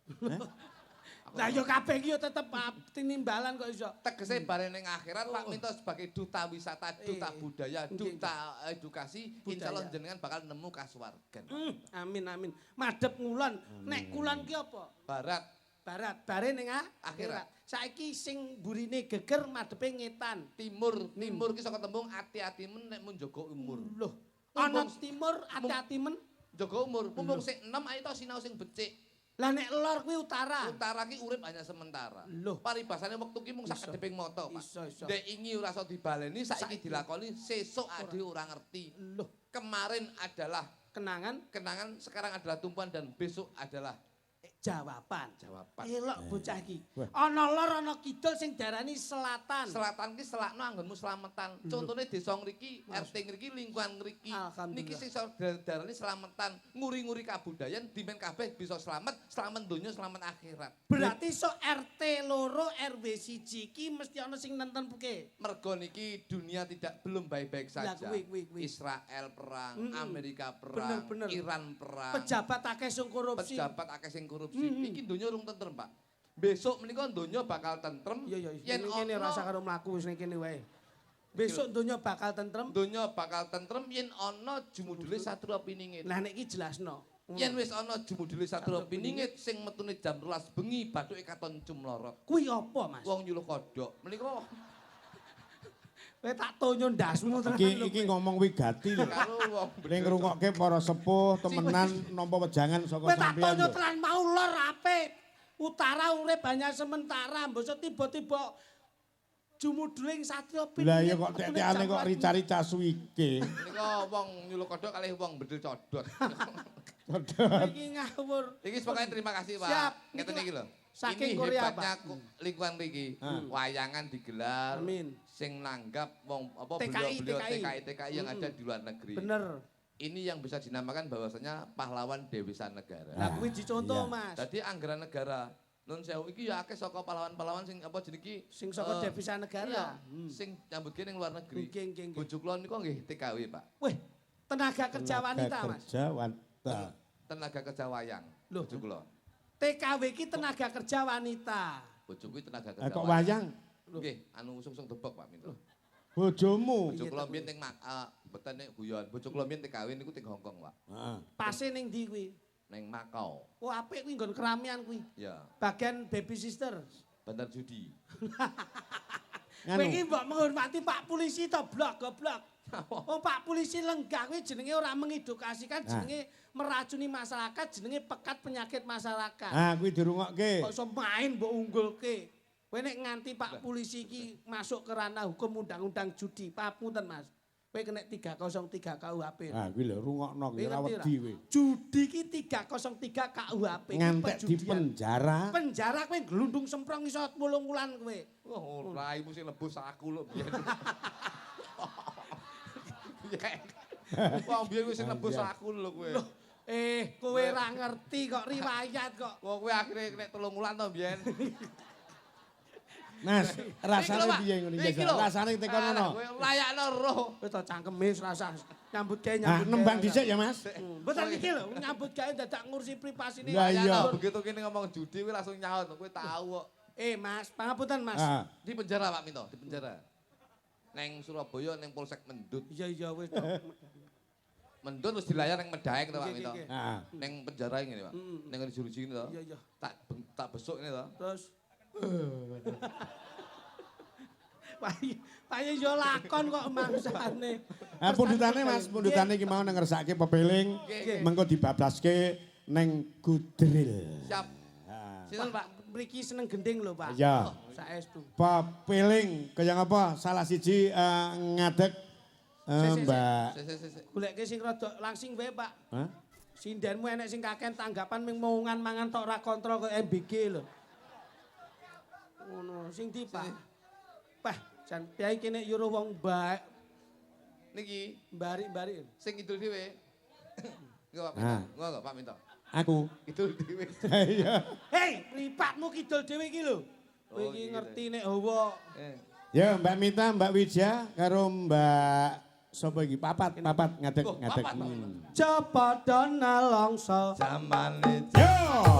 [SPEAKER 2] Lah ya kabeh iki ya tetep tinimbalan kok iso.
[SPEAKER 1] Tegese bare ning akhirat Pak Minto sebagai duta wisata, duta budaya, duta edukasi, insyaallah jenengan bakal nemu kasuwargan.
[SPEAKER 2] Amin amin. Madhep ngulon. Nek kulon ki apa?
[SPEAKER 1] Barat.
[SPEAKER 2] Barat, bare ning akhirat. Saiki sing mburine geger madhepe ngetan.
[SPEAKER 1] Timur, timur ki saka tembung ati-atimen nek mun jaga umur.
[SPEAKER 2] Loh, ana timur ati-atimen
[SPEAKER 1] jaga umur. Mumpung sing enom ayo to sinau sing becik.
[SPEAKER 2] Lah nek lor kuwi utara.
[SPEAKER 1] Utara ki urip hanya sementara.
[SPEAKER 2] Loh,
[SPEAKER 1] paribasane wektu ki mung sak kedheping mata, Pak.
[SPEAKER 2] Iso.
[SPEAKER 1] Ndek ingi ora iso dibaleni, saiki dilakoni, sesuk ade ora ngerti.
[SPEAKER 2] Loh,
[SPEAKER 1] kemarin adalah
[SPEAKER 2] kenangan,
[SPEAKER 1] kenangan sekarang adalah tumpuan dan besok adalah
[SPEAKER 2] jawaban.
[SPEAKER 1] Jawaban.
[SPEAKER 2] Elok bocah iki. Ana lor ana kidul sing diarani selatan.
[SPEAKER 1] Selatan ki selakno anggonmu slametan. Contone desa ngriki, RT ngriki, lingkungan ngriki. Niki sing diarani slametan, nguri-nguri kabudayan dimen kabeh bisa slamet, slamet donya, slamet akhirat.
[SPEAKER 2] Berarti sok RT 2 RW 1 iki mesti ana sing nenten puke.
[SPEAKER 1] Mergo niki dunia tidak belum baik-baik saja.
[SPEAKER 2] Kuwi.
[SPEAKER 1] Israel perang, Amerika perang,
[SPEAKER 2] bener.
[SPEAKER 1] Iran perang.
[SPEAKER 2] Pejabat akeh sing korupsi.
[SPEAKER 1] Pejabat akeh sing korupsi. Iki donya urung tentrem, Pak. Besok menika donya bakal tentrem.
[SPEAKER 2] Iya, iya. Yen kene rasa karo mlaku wis ning kene wae. Besok donya bakal tentrem.
[SPEAKER 1] Donya bakal tentrem yen ana jumudule Satria Piningit.
[SPEAKER 2] Lah nek iki jelasno.
[SPEAKER 1] Yen wis ana jumudule Satria Piningit sing metune jam 12 bengi bathuke katon cumlorot.
[SPEAKER 2] Kuwi apa, Mas?
[SPEAKER 1] Wong nyuluh kodhok. Menika
[SPEAKER 2] kowe tak tonyo ndasmu tenan lho.
[SPEAKER 3] Iki ngomong wigati lho.
[SPEAKER 1] Karo wong
[SPEAKER 3] ning ngrungokke para sepuh temenan nampa wejangan saka
[SPEAKER 2] sampeyan. Kowe tak tonyo tenan mau lor apik. Utara urip hanya sementara, mbok tiba-tiba jumuduling Satria Piningit.
[SPEAKER 3] Lah iya kok tetekane kok rica-rica suwike.
[SPEAKER 1] Menika wong nyuluh kodhok kalih wong bedil codot.
[SPEAKER 3] Codot.
[SPEAKER 2] Iki ngawur.
[SPEAKER 1] Iki pokoke terima kasih, Pak.
[SPEAKER 2] Siap.
[SPEAKER 1] Ngeten iki lho.
[SPEAKER 2] Saking
[SPEAKER 1] ini
[SPEAKER 2] Korea,
[SPEAKER 1] hebatnya
[SPEAKER 2] Pak.
[SPEAKER 1] Lingkungan mriki. Wayangan digelar.
[SPEAKER 2] Amin.
[SPEAKER 1] Sing nanggap wong apa
[SPEAKER 2] beliau-beliau
[SPEAKER 1] TKI yang ada di luar negeri.
[SPEAKER 2] Bener.
[SPEAKER 1] Ini yang bisa dinamakan bahwasanya pahlawan devisa negara.
[SPEAKER 2] Lah kuwi dicontoh, Mas.
[SPEAKER 1] Dadi anggaran negara nun sewu iki ya akeh saka pahlawan-pahlawan sing apa jenenge iki
[SPEAKER 2] sing saka devisa negara.
[SPEAKER 1] Iya, sing nyambut gawe ning luar negeri.
[SPEAKER 2] Nggih.
[SPEAKER 1] Bojo kula niku nggih TKW, Pak.
[SPEAKER 2] Weh, tenaga kerja wanita, Mas.
[SPEAKER 3] Kerja wanita.
[SPEAKER 1] Tenaga kerja wayang. Bojo kula.
[SPEAKER 2] TKW ki tenaga kerja wanita.
[SPEAKER 1] Bojoku tenaga kerja.
[SPEAKER 3] Kok wayang?
[SPEAKER 1] Nggih, anu sungsung debok Pak Minto.
[SPEAKER 3] Bojomu.
[SPEAKER 1] Bojo kula mbiyen teng mboten nek guyon. Bojo kula mbiyen TKW niku teng Hongkong, Pak.
[SPEAKER 3] Heeh.
[SPEAKER 2] Pase ning ndi kuwi?
[SPEAKER 1] Ning Makau.
[SPEAKER 2] Oh, apik kuwi nggon keramian kuwi.
[SPEAKER 1] Iya.
[SPEAKER 2] Bagian baby sister.
[SPEAKER 1] Bandar judi.
[SPEAKER 2] Kowe iki mbok menghormati Pak polisi to blok goblok. Oh, Pak polisi lenggah kuwi jenenge ora mengedukasikan, jenenge meracuni masyarakat, jenenge pekat penyakit masyarakat.
[SPEAKER 3] Ah, kuwi dirungokke.
[SPEAKER 2] Kok iso main mbok unggulke. Kowe nek nganti Pak polisi iki masuk ke ranah hukum undang-undang judi, papunten Mas. Kowe kena 303 KUHP.
[SPEAKER 3] Ah, kuwi lho rungokno kuwi ora wedi kowe.
[SPEAKER 2] Judi iki 303 KUHP.
[SPEAKER 3] Ngantek di penjara.
[SPEAKER 2] Penjara kowe glundung semprong iso 8 wulan kowe.
[SPEAKER 1] Wah, ora raimu sing lebus aku lho biyen. Wong biyen wis nebus aku lho kowe.
[SPEAKER 2] Kowe ora ngerti kok riwayat kok.
[SPEAKER 1] Wong kowe akhire nek 3 wulan to biyen.
[SPEAKER 3] Mas, rasane piye ngene iki? Rasane tekon ngono.
[SPEAKER 1] Kowe layakno roh.
[SPEAKER 2] Kowe to cangkeme rasah nyambut gawe nyambut.
[SPEAKER 3] Ah, nembang dhisik ya, Mas.
[SPEAKER 2] Mboten iki lho, nyambut gawe dadak ngurusi privasine.
[SPEAKER 3] Lah iya.
[SPEAKER 1] Begitu kene ngomong judi kowe langsung nyaut, kowe tahu kok.
[SPEAKER 2] Mas, pangapunten, Mas.
[SPEAKER 1] Di penjara Pak Minto, di penjara. Neng Surabaya, neng Polsek Mendut.
[SPEAKER 2] Iya, iya wis to.
[SPEAKER 1] Mendut terus dilayar ning Medaeng to, Pak Minto.
[SPEAKER 3] Heeh.
[SPEAKER 1] Ning penjara ngene, Pak. Ning ngene jeruji ngene to.
[SPEAKER 2] Iya, iya.
[SPEAKER 1] Tak besuk ngene to.
[SPEAKER 2] Terus Pak yo lakon kok mangsane.
[SPEAKER 3] Ah pundutane Mas, pundutane iki mau nang ngersake pepeling, mengko dibablaske neng Gudril.
[SPEAKER 1] Siap. Sinten, Pak?
[SPEAKER 2] Mriki seneng gending lho, Pak.
[SPEAKER 3] Iya.
[SPEAKER 2] Saestu.
[SPEAKER 3] Pepeling kaya ngapa? Salah siji ngadeg Mbak.
[SPEAKER 1] Sik.
[SPEAKER 2] Goleke sing rada langsing wae, Pak.
[SPEAKER 3] Hah?
[SPEAKER 2] Sindenmu enek sing kaken tanggapan ming mongan mangan tok ora kontrol kaya MBG lho. Ngono, sing ndi, Pak? Pah, jan piye kene yuro wong baik
[SPEAKER 1] Niki
[SPEAKER 2] barik-barik.
[SPEAKER 1] sing kidul dhewe. Engko Pak Minto. Engko Pak Minto.
[SPEAKER 3] Aku.
[SPEAKER 1] Kidul dhewe.
[SPEAKER 3] Iya.
[SPEAKER 2] Hei, mripatmu kidul dhewe iki lho. Kowe
[SPEAKER 1] Oh,
[SPEAKER 2] iki
[SPEAKER 1] iki
[SPEAKER 2] ngerti nek hawa.
[SPEAKER 3] Ya, Mbak Mita, Mbak Widya karo Mbak sapa iki? Papat, papat ngadeg,
[SPEAKER 1] Oh,
[SPEAKER 3] ngadeg.
[SPEAKER 1] papat, Pak.
[SPEAKER 2] Cepadha nelongso.
[SPEAKER 1] Zamane
[SPEAKER 3] Yo.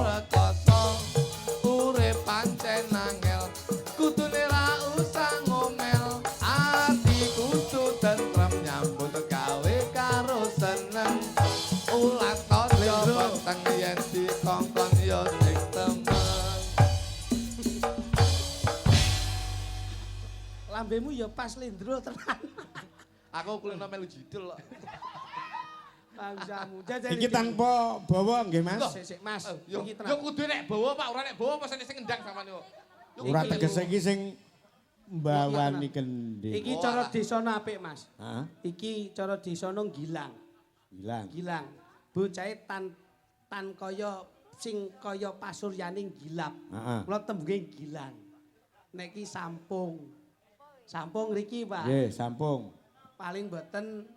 [SPEAKER 1] rekoso urip pancen angel kudune ra usah ngomel ati kudu tentrem nyambut gawe karo seneng ulas tojo peteng yen dikongkon yo sing temen.
[SPEAKER 2] Lambemu ya pas lendro tenan.
[SPEAKER 1] Aku kulino melu jidul kok.
[SPEAKER 2] Bangsamu. Jajal
[SPEAKER 3] Iki tanpa bawa nggih, Mas.
[SPEAKER 2] Sik sik Mas.
[SPEAKER 1] Yo
[SPEAKER 2] Iki
[SPEAKER 1] yo
[SPEAKER 2] tenan.
[SPEAKER 1] kudu nek bawa Pak, ora nek bawa pas sing ngendang sampean yo.
[SPEAKER 3] Ora tegese iki sing mbawani kendhing.
[SPEAKER 2] Iki cara desana apik, Mas.
[SPEAKER 3] Hah?
[SPEAKER 2] Iki cara desana gilang.
[SPEAKER 3] Gilang.
[SPEAKER 2] Gilang. Bocahe tan tan kaya sing kaya pasuryane gilap.
[SPEAKER 3] Heeh.
[SPEAKER 2] Kula tembunge gilang. Nek iki sampung. Sampung ngriki, Pak.
[SPEAKER 3] Nggih, sampung.
[SPEAKER 2] Paling mboten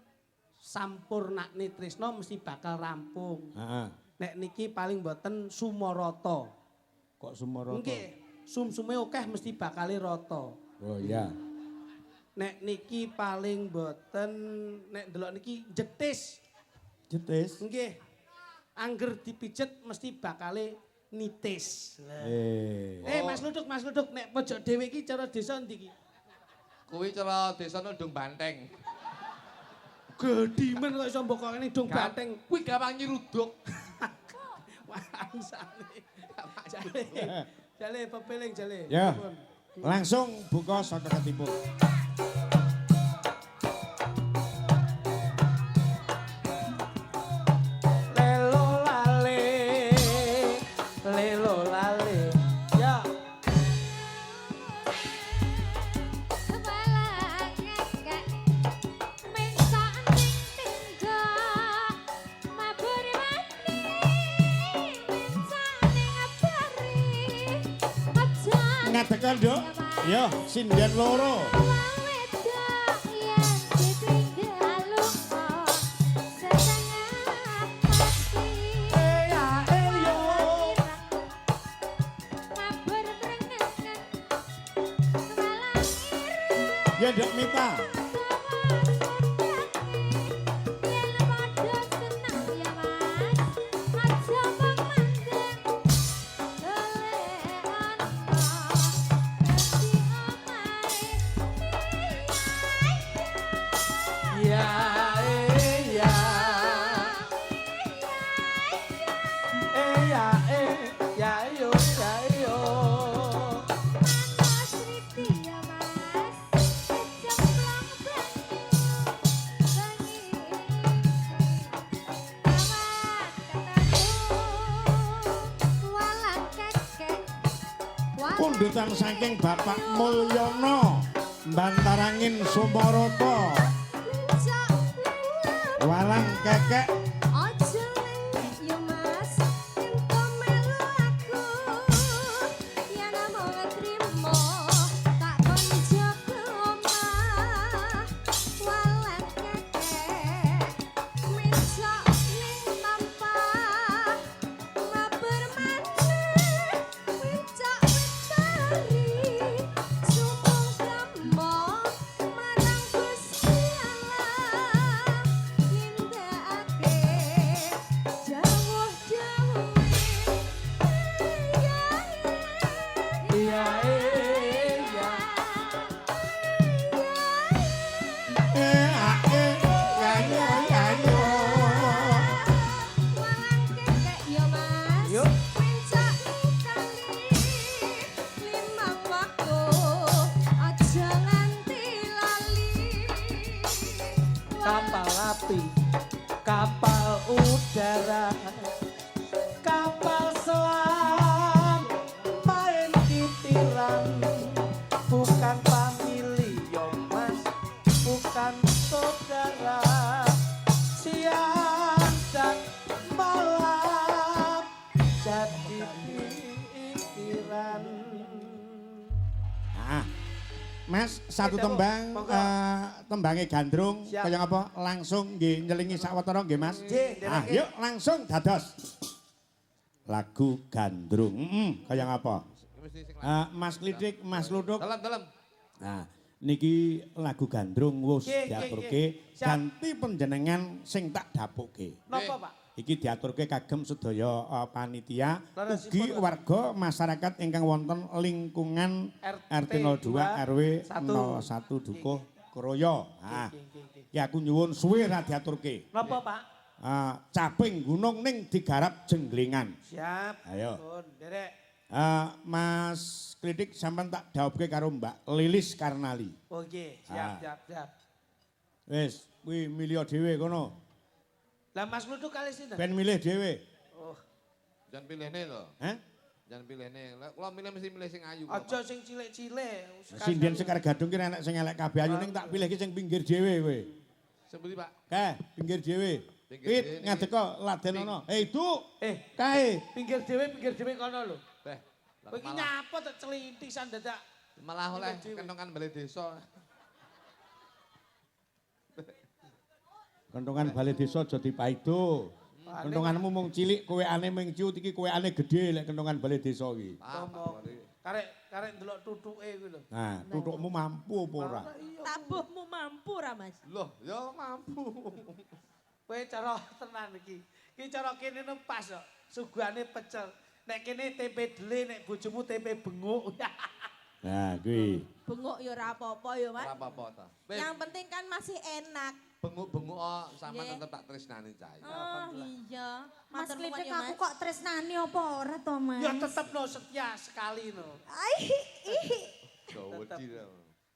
[SPEAKER 2] sampurnakne tresna mesti bakal rampung.
[SPEAKER 3] Heeh.
[SPEAKER 2] Nek niki paling mboten sumorata.
[SPEAKER 3] Kok sumorata?
[SPEAKER 2] Nggih, sumsume akeh mesti bakale rata.
[SPEAKER 3] Oh iya.
[SPEAKER 2] Nek niki paling mboten nek ndelok niki jetis.
[SPEAKER 3] Jetis.
[SPEAKER 2] Nggih. Angger dipijet mesti bakale nitis. Lah.
[SPEAKER 3] Eh.
[SPEAKER 2] Mas Luduk, Mas Luduk nek pojok dhewe iki cara desa ndi iki?
[SPEAKER 1] Kuwi cara desa ndung banteng.
[SPEAKER 2] Gedhi men kok iso mbok kok ngene dung banteng.
[SPEAKER 1] Kuwi gampang nyeruduk.
[SPEAKER 2] Wangsane. Jale. Jale pepeling jale.
[SPEAKER 3] Ya. Langsung buka saka ketipu.
[SPEAKER 2] Lelo lale. Lelo lale. Ya.
[SPEAKER 3] Ngadekan, Nduk. Yo, sinden loro. Ya, Nduk Mita.
[SPEAKER 2] Ya ya. Ya ya yo ya yo.
[SPEAKER 3] Pundutan saking Bapak Mulyono Bantarangin Sumoroto. Walang kekek
[SPEAKER 2] Kapal api, kapal udara, kapal selam, main titiran, bukan famili yo mas, bukan saudara. Siang dan malam jadi pikiran.
[SPEAKER 3] Ah. Mas, satu tembang tembange Gandrung kaya apa langsung nggih nyelingi sawetara nggih Mas. Ah, yuk langsung dados. Lagu Gandrung. Kaya apa? Mas Klitik, Mas Luduk.
[SPEAKER 1] Dalem.
[SPEAKER 3] Nah, niki lagu Gandrung wis diaturke ganti panjenengan sing tak dapuke.
[SPEAKER 2] Napa, Pak?
[SPEAKER 3] Iki diaturke kagem sedaya panitia ugi warga masyarakat ingkang wonten lingkungan RT 02 RW 01 Dukuh Kroyo. Ah. Iki aku nyuwun suwe ra diaturke.
[SPEAKER 2] Napa, Pak?
[SPEAKER 3] Caping gunung ning digarap jenglingan.
[SPEAKER 2] Siap.
[SPEAKER 3] Ayo.
[SPEAKER 2] Nderek.
[SPEAKER 3] Mas Klitik sampean tak dhawuhke karo Mbak Lilis Karnali.
[SPEAKER 2] Oh nggih, siap siap.
[SPEAKER 3] Wis, kuwi milih dhewe kono.
[SPEAKER 2] Lah Mas Luduk kali sinten?
[SPEAKER 3] Ben milih dhewe.
[SPEAKER 2] Oh.
[SPEAKER 1] Jangan pilihne lho.
[SPEAKER 3] Hah?
[SPEAKER 1] Jangan pilihne. Lah kula milih mesti milih sing ayu.
[SPEAKER 2] Aja sing cilik-cilik.
[SPEAKER 3] Sinden Sekar Gadung ki enek sing elek kabeh ayu ning tak pilih ki sing pinggir dhewe kowe.
[SPEAKER 1] Sing pundi, Pak?
[SPEAKER 3] Kae, pinggir dhewe. Pit ngadeg kok laden ana. Eh, Ibu. Kae.
[SPEAKER 2] Pinggir dhewe kono lho.
[SPEAKER 1] Beh.
[SPEAKER 2] Kowe iki nyapa tok celintisan dadak.
[SPEAKER 1] Malah oleh kentongan balai desa.
[SPEAKER 3] Kentongan balai desa aja dipaido. Kentonganmu mung cilik, kowekane mung ciut iki kowekane gedhe lek kentongan balai desa iki.
[SPEAKER 2] Karek ndelok tutuke kuwi lho.
[SPEAKER 3] Nah, tutukmu mampu apa ora?
[SPEAKER 4] Tabuhmu mampu ora, Mas?
[SPEAKER 1] Loh, ya mampu.
[SPEAKER 2] Kowe cara tenan iki. Iki cara kene pas kok. Suguhane pecel. Nek kene tempe dele, nek bojomu tempe benguk.
[SPEAKER 3] Nah, kuwi.
[SPEAKER 4] Benguk ya ora apa-apa ya, Mas.
[SPEAKER 1] Ora apa-apa ta.
[SPEAKER 4] Yang penting kan masih enak.
[SPEAKER 1] Benguk-benguk sama tetep tak tresnani cah.
[SPEAKER 4] Oh iya.
[SPEAKER 5] Mas Klitik aku kok tresnani apa ora to, Mas?
[SPEAKER 2] Ya tetep no setia sekali no.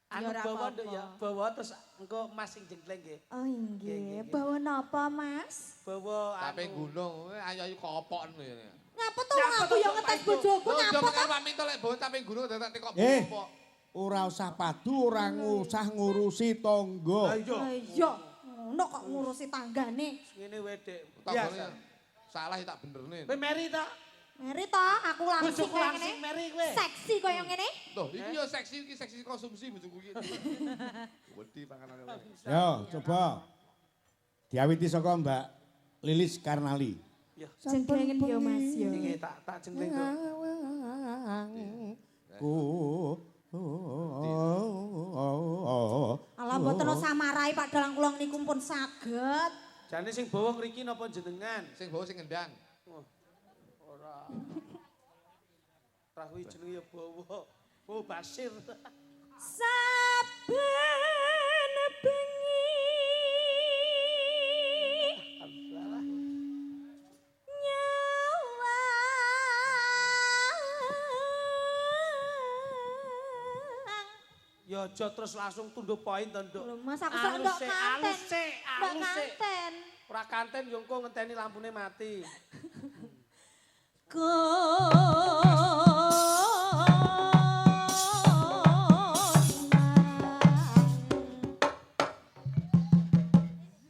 [SPEAKER 2] Anu bawa nduk ya, bawa terus engko Mas sing jengkleng nggih.
[SPEAKER 5] Oh nggih, bawa napa, Mas?
[SPEAKER 2] Bawa anu.
[SPEAKER 1] Caping gunung, ayo-ayo kopok ngono ya.
[SPEAKER 5] Ngapa to aku yo ngetes bojoku ngapa to?
[SPEAKER 1] Pak Minto lek bawa caping gunung dadak tekok kopok.
[SPEAKER 3] Ora usah padu, ora usah ngurusi tangga.
[SPEAKER 5] Lah iya. Ngono kok ngurusi tanggane.
[SPEAKER 2] Ngene wae, Dik.
[SPEAKER 1] Tanggane salah tak benerne.
[SPEAKER 2] Kowe meri ta?
[SPEAKER 5] Meri ta, aku langsung kaya ngene.
[SPEAKER 2] Meri kowe.
[SPEAKER 5] Seksi kaya ngene.
[SPEAKER 1] Loh, iki yo seksi, iki seksi konsumsi bojoku iki. Wedi panganane.
[SPEAKER 3] Yo, coba. Diawiti saka Mbak Lilis Karnali.
[SPEAKER 2] Ya.
[SPEAKER 5] Jengklengen yo Mas yo.
[SPEAKER 2] Iki tak jengkleng to.
[SPEAKER 3] Ku
[SPEAKER 5] Alah mboten samarai Pak Dalang kula niku pun saged.
[SPEAKER 2] Jane sing bawa ngriki napa jenengan?
[SPEAKER 1] Sing bawa sing ngendang.
[SPEAKER 2] Oh, ora. Ora kuwi jenenge ya bawa. Oh Basir.
[SPEAKER 5] Saben bengi
[SPEAKER 2] Ya aja terus langsung tunduk poin to, Nduk.
[SPEAKER 5] Lho Mas aku sak ndok kanten.
[SPEAKER 2] Alus kanten. Ora kanten yo engko ngenteni lampune mati.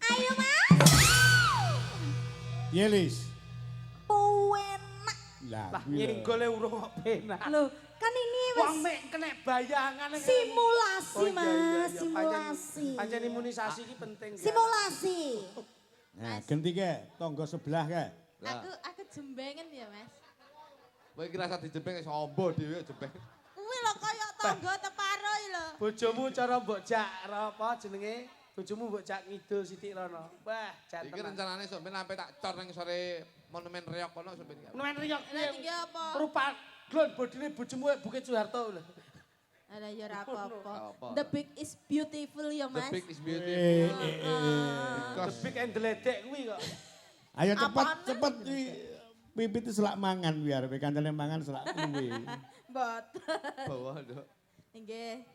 [SPEAKER 5] Ayo Mas.
[SPEAKER 3] Yelis.
[SPEAKER 5] Penak.
[SPEAKER 3] Lah,
[SPEAKER 2] nyenggole urung kok penak.
[SPEAKER 5] Lho, kan ini wis
[SPEAKER 2] wong mek kena bayangan
[SPEAKER 5] simulasi, oh, Mas, iya, simulasi.
[SPEAKER 2] Pancen imunisasi iki penting.
[SPEAKER 5] Simulasi.
[SPEAKER 3] Nah, genti ke tangga sebelah ke.
[SPEAKER 4] Aku jembengen ya, Mas.
[SPEAKER 1] Kowe iki rasa dijembeng wis ombo dhewe jembeng.
[SPEAKER 4] Kuwi lho kaya tangga teparo iki lho.
[SPEAKER 2] Bojomu cara mbok jak apa jenenge? Bojomu mbok jak ngidul sithik rono. Wah, jan.
[SPEAKER 1] Iki rencanane sok ben sampe tak cor nang sore monumen Reok kono sok ben.
[SPEAKER 2] Monumen Reok
[SPEAKER 4] piye apa?
[SPEAKER 2] Rupa glon bodine bojomu Bukit Soeharto lho.
[SPEAKER 4] Ala ya ora apa-apa. The big is beautiful ya, Mas.
[SPEAKER 1] The big is beautiful.
[SPEAKER 2] The big and deledek kuwi kok.
[SPEAKER 3] Ayo cepet kuwi pipit selak mangan biar kancane mangan selak kuwi.
[SPEAKER 4] Mboten.
[SPEAKER 1] Bawa, Nduk.
[SPEAKER 4] Nggih.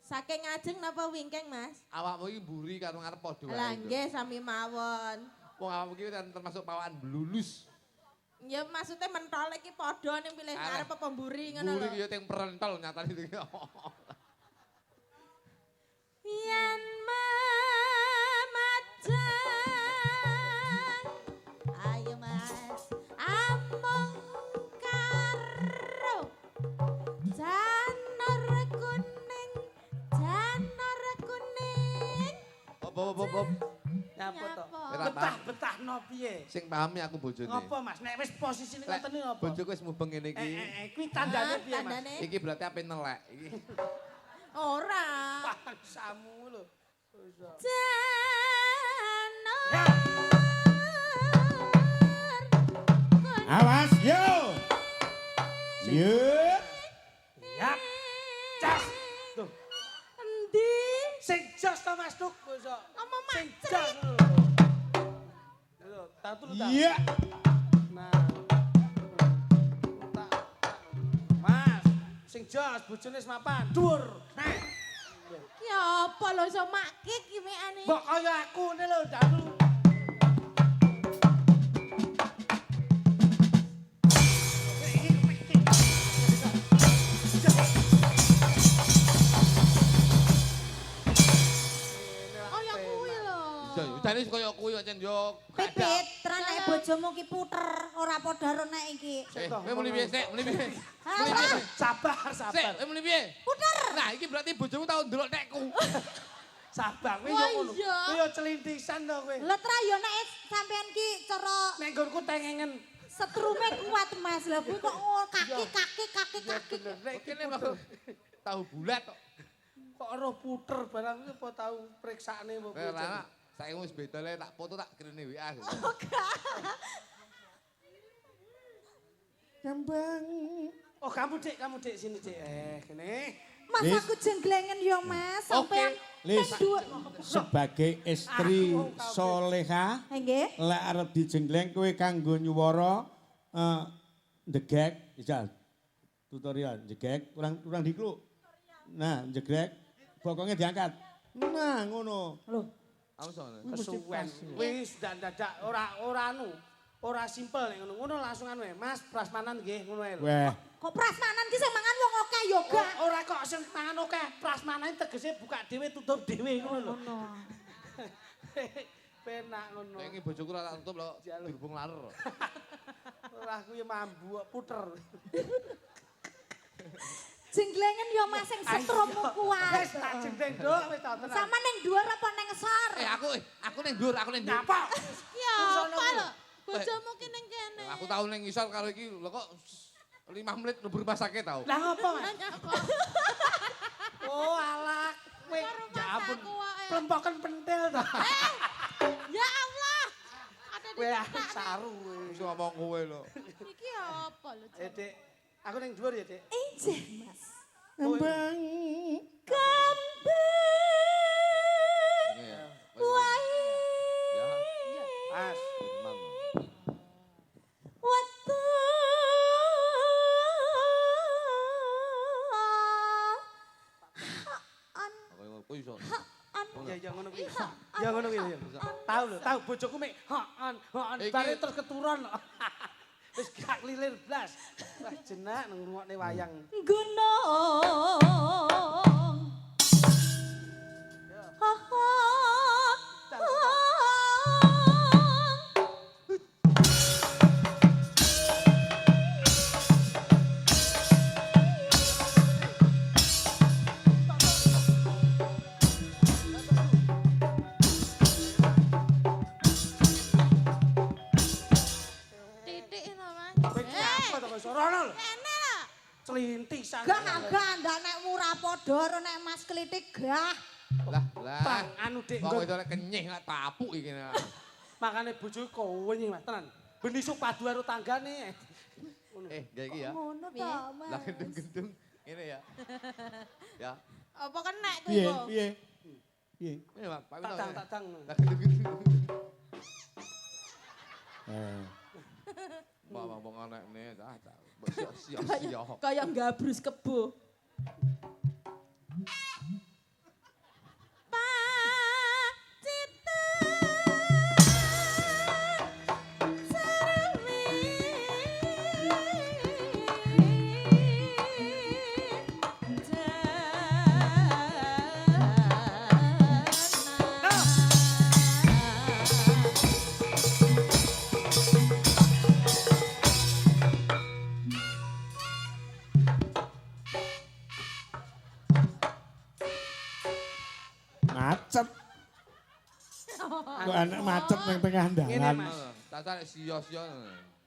[SPEAKER 4] Saking ngajeng napa wingking, Mas?
[SPEAKER 1] Awakmu iki mburi karo ngarep padha wae.
[SPEAKER 4] Lah nggih sami mawon.
[SPEAKER 1] Wong awakmu iki termasuk pawaan blulus.
[SPEAKER 4] Ya maksudnya mentol iki padha ning pilih ngarep apa mburi ngono lho.
[SPEAKER 1] Mburi ki yo teng prentol nyatane iki.
[SPEAKER 4] Yen memajang ayo Mas amung karo janur kuning janur kuning.
[SPEAKER 1] Op.
[SPEAKER 2] Nyapa to? Betah-betahno piye?
[SPEAKER 1] Sing pahami aku bojone.
[SPEAKER 2] Ngopo Mas? Nek wis posisine ngoten iki ngopo?
[SPEAKER 1] Bojoku wis mubeng ngene iki.
[SPEAKER 2] Kuwi tandane piye Mas?
[SPEAKER 1] Iki berarti ape nelek iki.
[SPEAKER 4] Ora.
[SPEAKER 2] Bangsamu lho.
[SPEAKER 4] Janur.
[SPEAKER 3] Awas yo. Yo.
[SPEAKER 2] Ya. Cas. Tuh.
[SPEAKER 4] Endi?
[SPEAKER 2] Sing jos to Mas Duk kok.
[SPEAKER 4] Ngomong
[SPEAKER 2] sing jos. Lho, tak tulu ta.
[SPEAKER 3] Iya.
[SPEAKER 2] Nah. Tak. Mas, sing jos bojone wis mapan, dhuwur. Nah.
[SPEAKER 4] Ki apa lho iso makik iki mekane.
[SPEAKER 2] Mbok kaya aku ngene lho, dalu.
[SPEAKER 4] Kaya kuwi lho.
[SPEAKER 1] Jane wis kaya kuwi pancen yo.
[SPEAKER 5] Pipit, teran nek bojomu ki puter, ora padha karo nek iki.
[SPEAKER 1] Kowe muni piye sik? Muni piye?
[SPEAKER 2] Sabar,
[SPEAKER 1] Sik,
[SPEAKER 2] sabar.
[SPEAKER 1] kowe muni piye?
[SPEAKER 5] Puter.
[SPEAKER 1] Nah, iki berarti bojomu tau ndelok tekku.
[SPEAKER 2] Sabar kowe yo ngono. Kowe yo celintisan to kowe.
[SPEAKER 5] Lah tra yo nek sampean ki cara
[SPEAKER 2] nek nggonku tengengen
[SPEAKER 5] setrume kuat Mas. Lah kuwi kok kaki kaki kaki kaki.
[SPEAKER 1] Kene kok tahu bulat kok.
[SPEAKER 2] Kok roh puter barang iki apa tau priksane apa piye.
[SPEAKER 1] Lah, saiki wis beda le tak foto tak kirene WA.
[SPEAKER 3] Kembang.
[SPEAKER 2] Oh, kamu Dik sini Dik. Kene.
[SPEAKER 5] Mas
[SPEAKER 3] Lis.
[SPEAKER 5] aku jenglengen yo Mas, sampean
[SPEAKER 3] Lis.
[SPEAKER 5] ping
[SPEAKER 3] Sebagai istri soleha,
[SPEAKER 5] Nggih.
[SPEAKER 3] lek arep dijengleng kowe kanggo nyuwara ndegek, bisa tutorial ndegek kurang dikluk. Nah, ndegek bokongnya diangkat. Nah, ngono.
[SPEAKER 5] Lho,
[SPEAKER 2] Kesuwen. Wis dadak ora ora anu. Ora simpel nek ngono. Ngono langsung anu Mas, prasmanan nggih ngono ae lho.
[SPEAKER 3] Weh,
[SPEAKER 5] kok prasmanan ki sing mangan wong akeh yo gak.
[SPEAKER 2] Ora kok sing mangan akeh, prasmanan tegese buka dhewe tutup dhewe ngono lho.
[SPEAKER 5] Ngono.
[SPEAKER 2] Penak ngono.
[SPEAKER 1] Nek iki bojoku ora tak tutup lho, dirubung laler.
[SPEAKER 2] Ora aku ya mambu kok puter.
[SPEAKER 5] Jenglengen yo Mas sing setrummu kuat.
[SPEAKER 2] Wis tak jenggleng nduk, wis tak tenang.
[SPEAKER 5] Sama ning dhuwur apa ning ngesor?
[SPEAKER 1] Aku ning dhuwur, aku ning dhuwur.
[SPEAKER 2] Nyapa?
[SPEAKER 4] Ki apa lho? Bojomu ki ning kene.
[SPEAKER 1] Aku tau ning ngisor karo iki lho kok 5 menit mlebu rumah sakit tau.
[SPEAKER 2] Lah ngopo Mas?
[SPEAKER 4] Nyapa?
[SPEAKER 2] Oh alah, kowe ya ampun. Plempoken pentil to.
[SPEAKER 4] Ya Allah. Ada di
[SPEAKER 2] Kowe aku saru kowe.
[SPEAKER 1] Wis ngomong kowe lho.
[SPEAKER 4] Iki apa lho?
[SPEAKER 2] Dik, aku ning dhuwur ya, Dik.
[SPEAKER 5] Injih Mas.
[SPEAKER 3] kembang.
[SPEAKER 5] Kembang.
[SPEAKER 1] Ini ya.
[SPEAKER 5] Wae.
[SPEAKER 1] Ya.
[SPEAKER 2] Mas.
[SPEAKER 1] Firman.
[SPEAKER 5] Wetu. An
[SPEAKER 1] Aku iso.
[SPEAKER 5] an
[SPEAKER 2] Ya ya ngono kuwi. Ya ngono kuwi ya. Tahu lho, tahu bojoku mek hoon, hoon bare terus keturun. Wis gak klilir blas. Wah jenak nang ngrungokne wayang.
[SPEAKER 5] Gunung. Ha ha.
[SPEAKER 4] Titik lho Mas.
[SPEAKER 2] Kowe ki apa to kok rono lho.
[SPEAKER 4] Kene lho.
[SPEAKER 2] Celintisan.
[SPEAKER 5] Gah gah ndak nek murah padha karo nek Mas Klitik gah.
[SPEAKER 1] Lah, lah.
[SPEAKER 2] Bang anu Dik.
[SPEAKER 1] Wong itu lek kenyih lek tapuk iki.
[SPEAKER 2] Makane bojoku kowe Mas tenan. Ben isuk padu karo tanggane.
[SPEAKER 1] Gawe iki ya.
[SPEAKER 5] Ngono to, Mas.
[SPEAKER 1] Lah gendung-gendung ngene ya. Ya.
[SPEAKER 4] Apa kenek kuwi
[SPEAKER 3] Piye,
[SPEAKER 4] kok?
[SPEAKER 3] piye? Piye?
[SPEAKER 1] Ini Pak, Pak
[SPEAKER 2] Tak
[SPEAKER 1] Wito.
[SPEAKER 2] dang tak dang.
[SPEAKER 1] Lah gendung-gendung.
[SPEAKER 3] Eh.
[SPEAKER 1] Mbak ngomong anekne, ah tak. Mbok siok-siok.
[SPEAKER 4] Kaya gabrus kebo.
[SPEAKER 3] Macet. Kok anak macet nang tengah
[SPEAKER 2] Ngene,
[SPEAKER 3] dalan.
[SPEAKER 2] Mas.
[SPEAKER 1] Tak tarik sia-sia.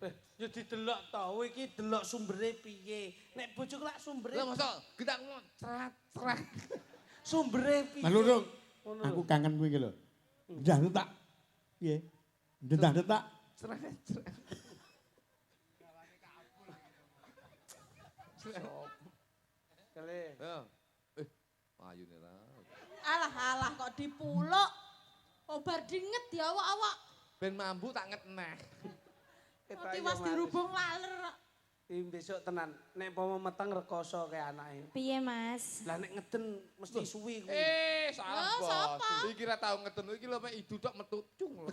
[SPEAKER 2] Eh, ya didelok to, kowe iki delok sumbere piye. Nek bojoku lak sumbere.
[SPEAKER 1] Lah mosok gedak ngono crat crat.
[SPEAKER 2] Sumbere piye?
[SPEAKER 3] Mas Lurung,
[SPEAKER 2] Ngono
[SPEAKER 3] aku
[SPEAKER 2] lho.
[SPEAKER 3] kangen kuwi iki lho. Ndah tak. Piye? Ndah tak.
[SPEAKER 1] Cret cret.
[SPEAKER 2] Kele.
[SPEAKER 1] Ya. Eh, ayune ra.
[SPEAKER 4] Alah alah kok dipuluk. Obar dinget ya awak-awak.
[SPEAKER 1] Ben mambu tak nget neh.
[SPEAKER 2] Ketok
[SPEAKER 4] Tiwas
[SPEAKER 2] ya, Mas.
[SPEAKER 4] dirubung laler.
[SPEAKER 2] Iki besok tenan, nek umpama meteng rekoso kaya anake.
[SPEAKER 5] Piye, Mas?
[SPEAKER 2] Lah nek ngeden mesti suwi kuwi.
[SPEAKER 1] Eh, salah
[SPEAKER 4] Lah,
[SPEAKER 1] bos.
[SPEAKER 4] sapa?
[SPEAKER 1] Iki ra tau ngeden iki lho mek idu tok metu cung.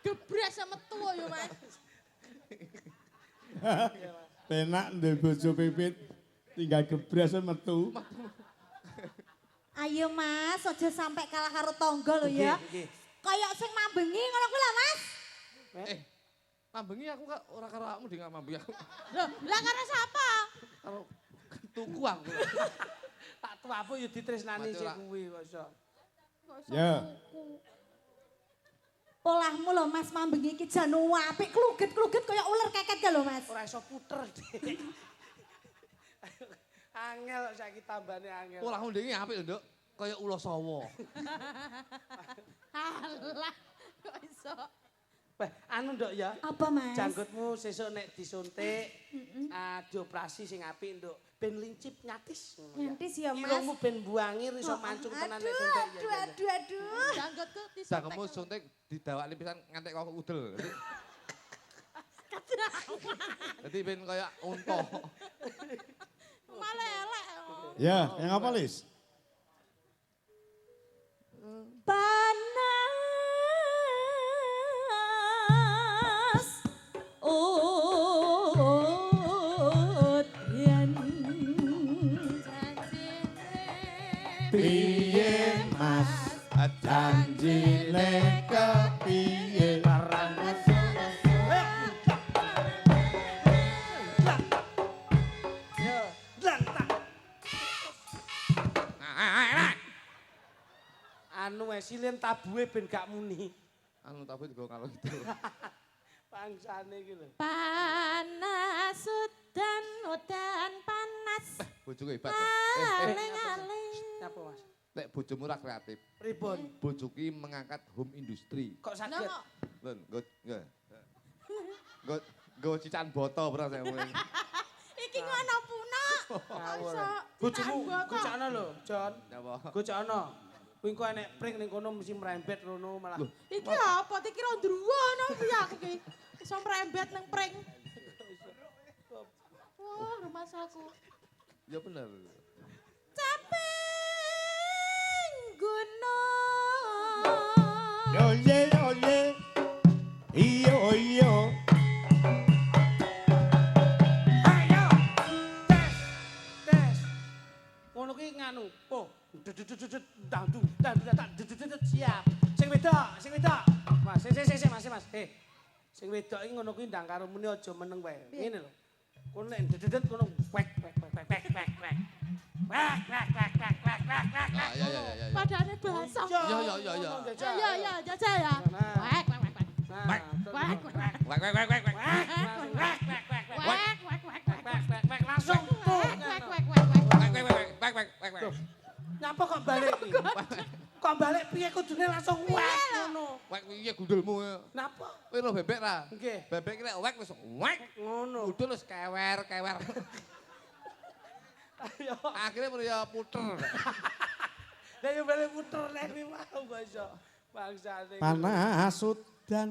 [SPEAKER 4] Gebres sama metu ya, Mas.
[SPEAKER 3] Penak ndek bojo pipit tinggal gebras metu.
[SPEAKER 5] Ayo, Mas, aja sampai kalah karo tangga lho ya.
[SPEAKER 2] Nggih, nggih.
[SPEAKER 5] Kayak sing mambengi ngono kuwi lah, Mas.
[SPEAKER 1] Eh, mambengi aku kok ora karo awakmu ding mambengi aku.
[SPEAKER 4] Loh, lah karo sapa?
[SPEAKER 1] Karo tuku aku.
[SPEAKER 2] Tak tuapu ya ditresnani
[SPEAKER 1] Mati
[SPEAKER 2] sik
[SPEAKER 1] ora.
[SPEAKER 2] kuwi kok iso.
[SPEAKER 4] Kok iso
[SPEAKER 3] Ya.
[SPEAKER 4] tuku?
[SPEAKER 5] Polahmu lho Mas mambengi iki jan apik kluget-kluget kaya uler keket ka lho, Mas.
[SPEAKER 2] Ora iso puter. Dik. Angel kok saiki tambane angel.
[SPEAKER 1] Polahmu ndingi apik lho, Nduk. Kaya ula sawa.
[SPEAKER 4] Alah, kok iso?
[SPEAKER 2] Weh, anu Nduk ya.
[SPEAKER 5] Apa, Mas?
[SPEAKER 2] Janggutmu sesuk nek disuntik, dioperasi sing apik Nduk. Ben lincip nyatis. Ngono ya.
[SPEAKER 5] Nyatis ya, Mas.
[SPEAKER 2] Irungmu ben buangir iso mancung tenan nek
[SPEAKER 5] Aduh,
[SPEAKER 2] suntik.
[SPEAKER 5] aduh, aduh, aduh.
[SPEAKER 4] Janggutku disuntik.
[SPEAKER 1] Jangkepmu suntik didawakne pisan ngantek kok udel. Dadi ben kaya unta.
[SPEAKER 4] Malah elek. Oh.
[SPEAKER 3] Ya, yang apa, Lis?
[SPEAKER 5] Panas udan.
[SPEAKER 3] Piye, Mas? Janjine kepiye?
[SPEAKER 2] Yo, ndang tak. Anu wes silen tabuhe ben gak muni.
[SPEAKER 1] Anu tabu digawa kalau gitu.
[SPEAKER 2] Bangsane iki lho.
[SPEAKER 4] Panas udan udan panas.
[SPEAKER 1] Bojoku hebat. Eh,
[SPEAKER 4] Aling-aling.
[SPEAKER 2] Nyapa Mas?
[SPEAKER 1] nek bojomu ra kreatif.
[SPEAKER 2] Pripun?
[SPEAKER 1] Bojoku ki mengangkat home industry.
[SPEAKER 2] Kok
[SPEAKER 4] Lah
[SPEAKER 2] saged?
[SPEAKER 4] kok
[SPEAKER 1] Lho, nggo nggo. Nggo nggo cican boto bro saya mulai.
[SPEAKER 4] iki ngono puna. Kok
[SPEAKER 2] Ngawur.
[SPEAKER 4] iso?
[SPEAKER 2] Bojomu
[SPEAKER 4] Citaan boto.
[SPEAKER 2] gocokno lho, Jon.
[SPEAKER 1] Nyapa?
[SPEAKER 2] Gocokno. Kuwi engko enek pring ning kono mesti merembet rono malah.
[SPEAKER 4] Iki apa? Dikira ndruwo ngono piye aku iki? Iso mrembet nang pring. Wah, rumahku.
[SPEAKER 1] Ya bener.
[SPEAKER 4] Caping gunung.
[SPEAKER 3] Oye, oye. Iyo, iyo.
[SPEAKER 2] Ayo. Tes. Tes. Ngono kuwi nganu. Oh, dudut dang dung dang tak dudut siap. Sing wedok, sing wedok. Mas, sing sing sing Mas, Mas. Eh. Sing wedok iki ngono kuwi ndang karo muni aja meneng wae. Ngene lho. Kono nek dudut kono wek wek wek wek wek wek wek. Wek wek wek wek wek wek wek.
[SPEAKER 1] Ah, ya ya ya ya.
[SPEAKER 4] Padane basah.
[SPEAKER 1] Ya, ya, ya, ya.
[SPEAKER 4] Ya ya, jajal ya.
[SPEAKER 2] Nah.
[SPEAKER 4] Wek wek wek wek.
[SPEAKER 2] Nah,
[SPEAKER 1] Wek.
[SPEAKER 4] Wek wek wek.
[SPEAKER 1] Wek wek wek wek wek.
[SPEAKER 2] Wek wek wek wek wek
[SPEAKER 4] Wek wek wek wek.
[SPEAKER 2] wek wek wek langsung.
[SPEAKER 4] Wek wek wek wek wek.
[SPEAKER 1] Wek wek wek wek wek wek wek.
[SPEAKER 2] Nyapa kok balik iki? Kok balik piye kudune langsung wek ngono.
[SPEAKER 1] Wek piye gundulmu?
[SPEAKER 2] Napa?
[SPEAKER 1] Kowe lho bebek ra?
[SPEAKER 2] Nggih.
[SPEAKER 1] Bebek ki nek wek wis wek.
[SPEAKER 2] Ngono.
[SPEAKER 1] Gundul wis kewer kewer.
[SPEAKER 2] Ayo.
[SPEAKER 1] Akhirnya mulai ya puter.
[SPEAKER 2] Lah yo balik puter lek kuwi mau kok iso. Bangsane.
[SPEAKER 3] Panas udan.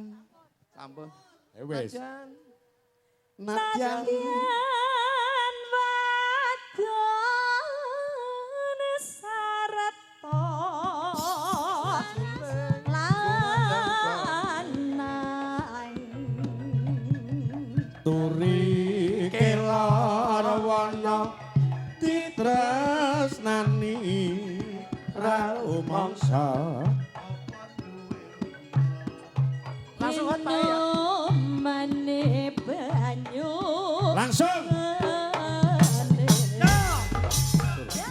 [SPEAKER 1] Sampun.
[SPEAKER 3] Eh wis.
[SPEAKER 2] Jan.
[SPEAKER 3] Nadyan
[SPEAKER 5] Nadyan wadon sarta lanang.
[SPEAKER 3] turi kelor wana ditresnani ra rumangsa.
[SPEAKER 2] Langsung kan Pak ya.
[SPEAKER 5] Minumane banyu
[SPEAKER 3] Langsung
[SPEAKER 5] ngene.
[SPEAKER 2] Yo.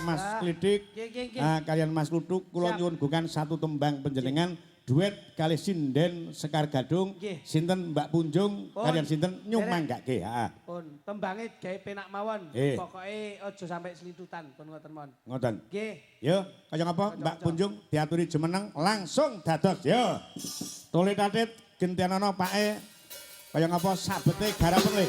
[SPEAKER 3] Mas Klitik.
[SPEAKER 2] Nggih, nggih, nggih.
[SPEAKER 3] Ah, kalian Mas Kluthuk kula
[SPEAKER 2] Siap.
[SPEAKER 3] nyuwun gungan satu tembang panjenengan duet kali sinden Sekar Gadung,
[SPEAKER 2] Nggih.
[SPEAKER 3] sinten Mbak Punjung,
[SPEAKER 2] Pun.
[SPEAKER 3] kalian sinten nyumanggake, heeh.
[SPEAKER 2] Pun tembange gawe penak mawon.
[SPEAKER 3] Nggih.
[SPEAKER 2] Pokoke aja sampe slintutan pun ngoten mawon.
[SPEAKER 3] Ngoten.
[SPEAKER 2] Nggih.
[SPEAKER 3] Yo, kaya ngapa Mbak Punjung diaturi jumeneng langsung dados yo. Tole tatit gentianana pake kaya ngapa sabete garapen le.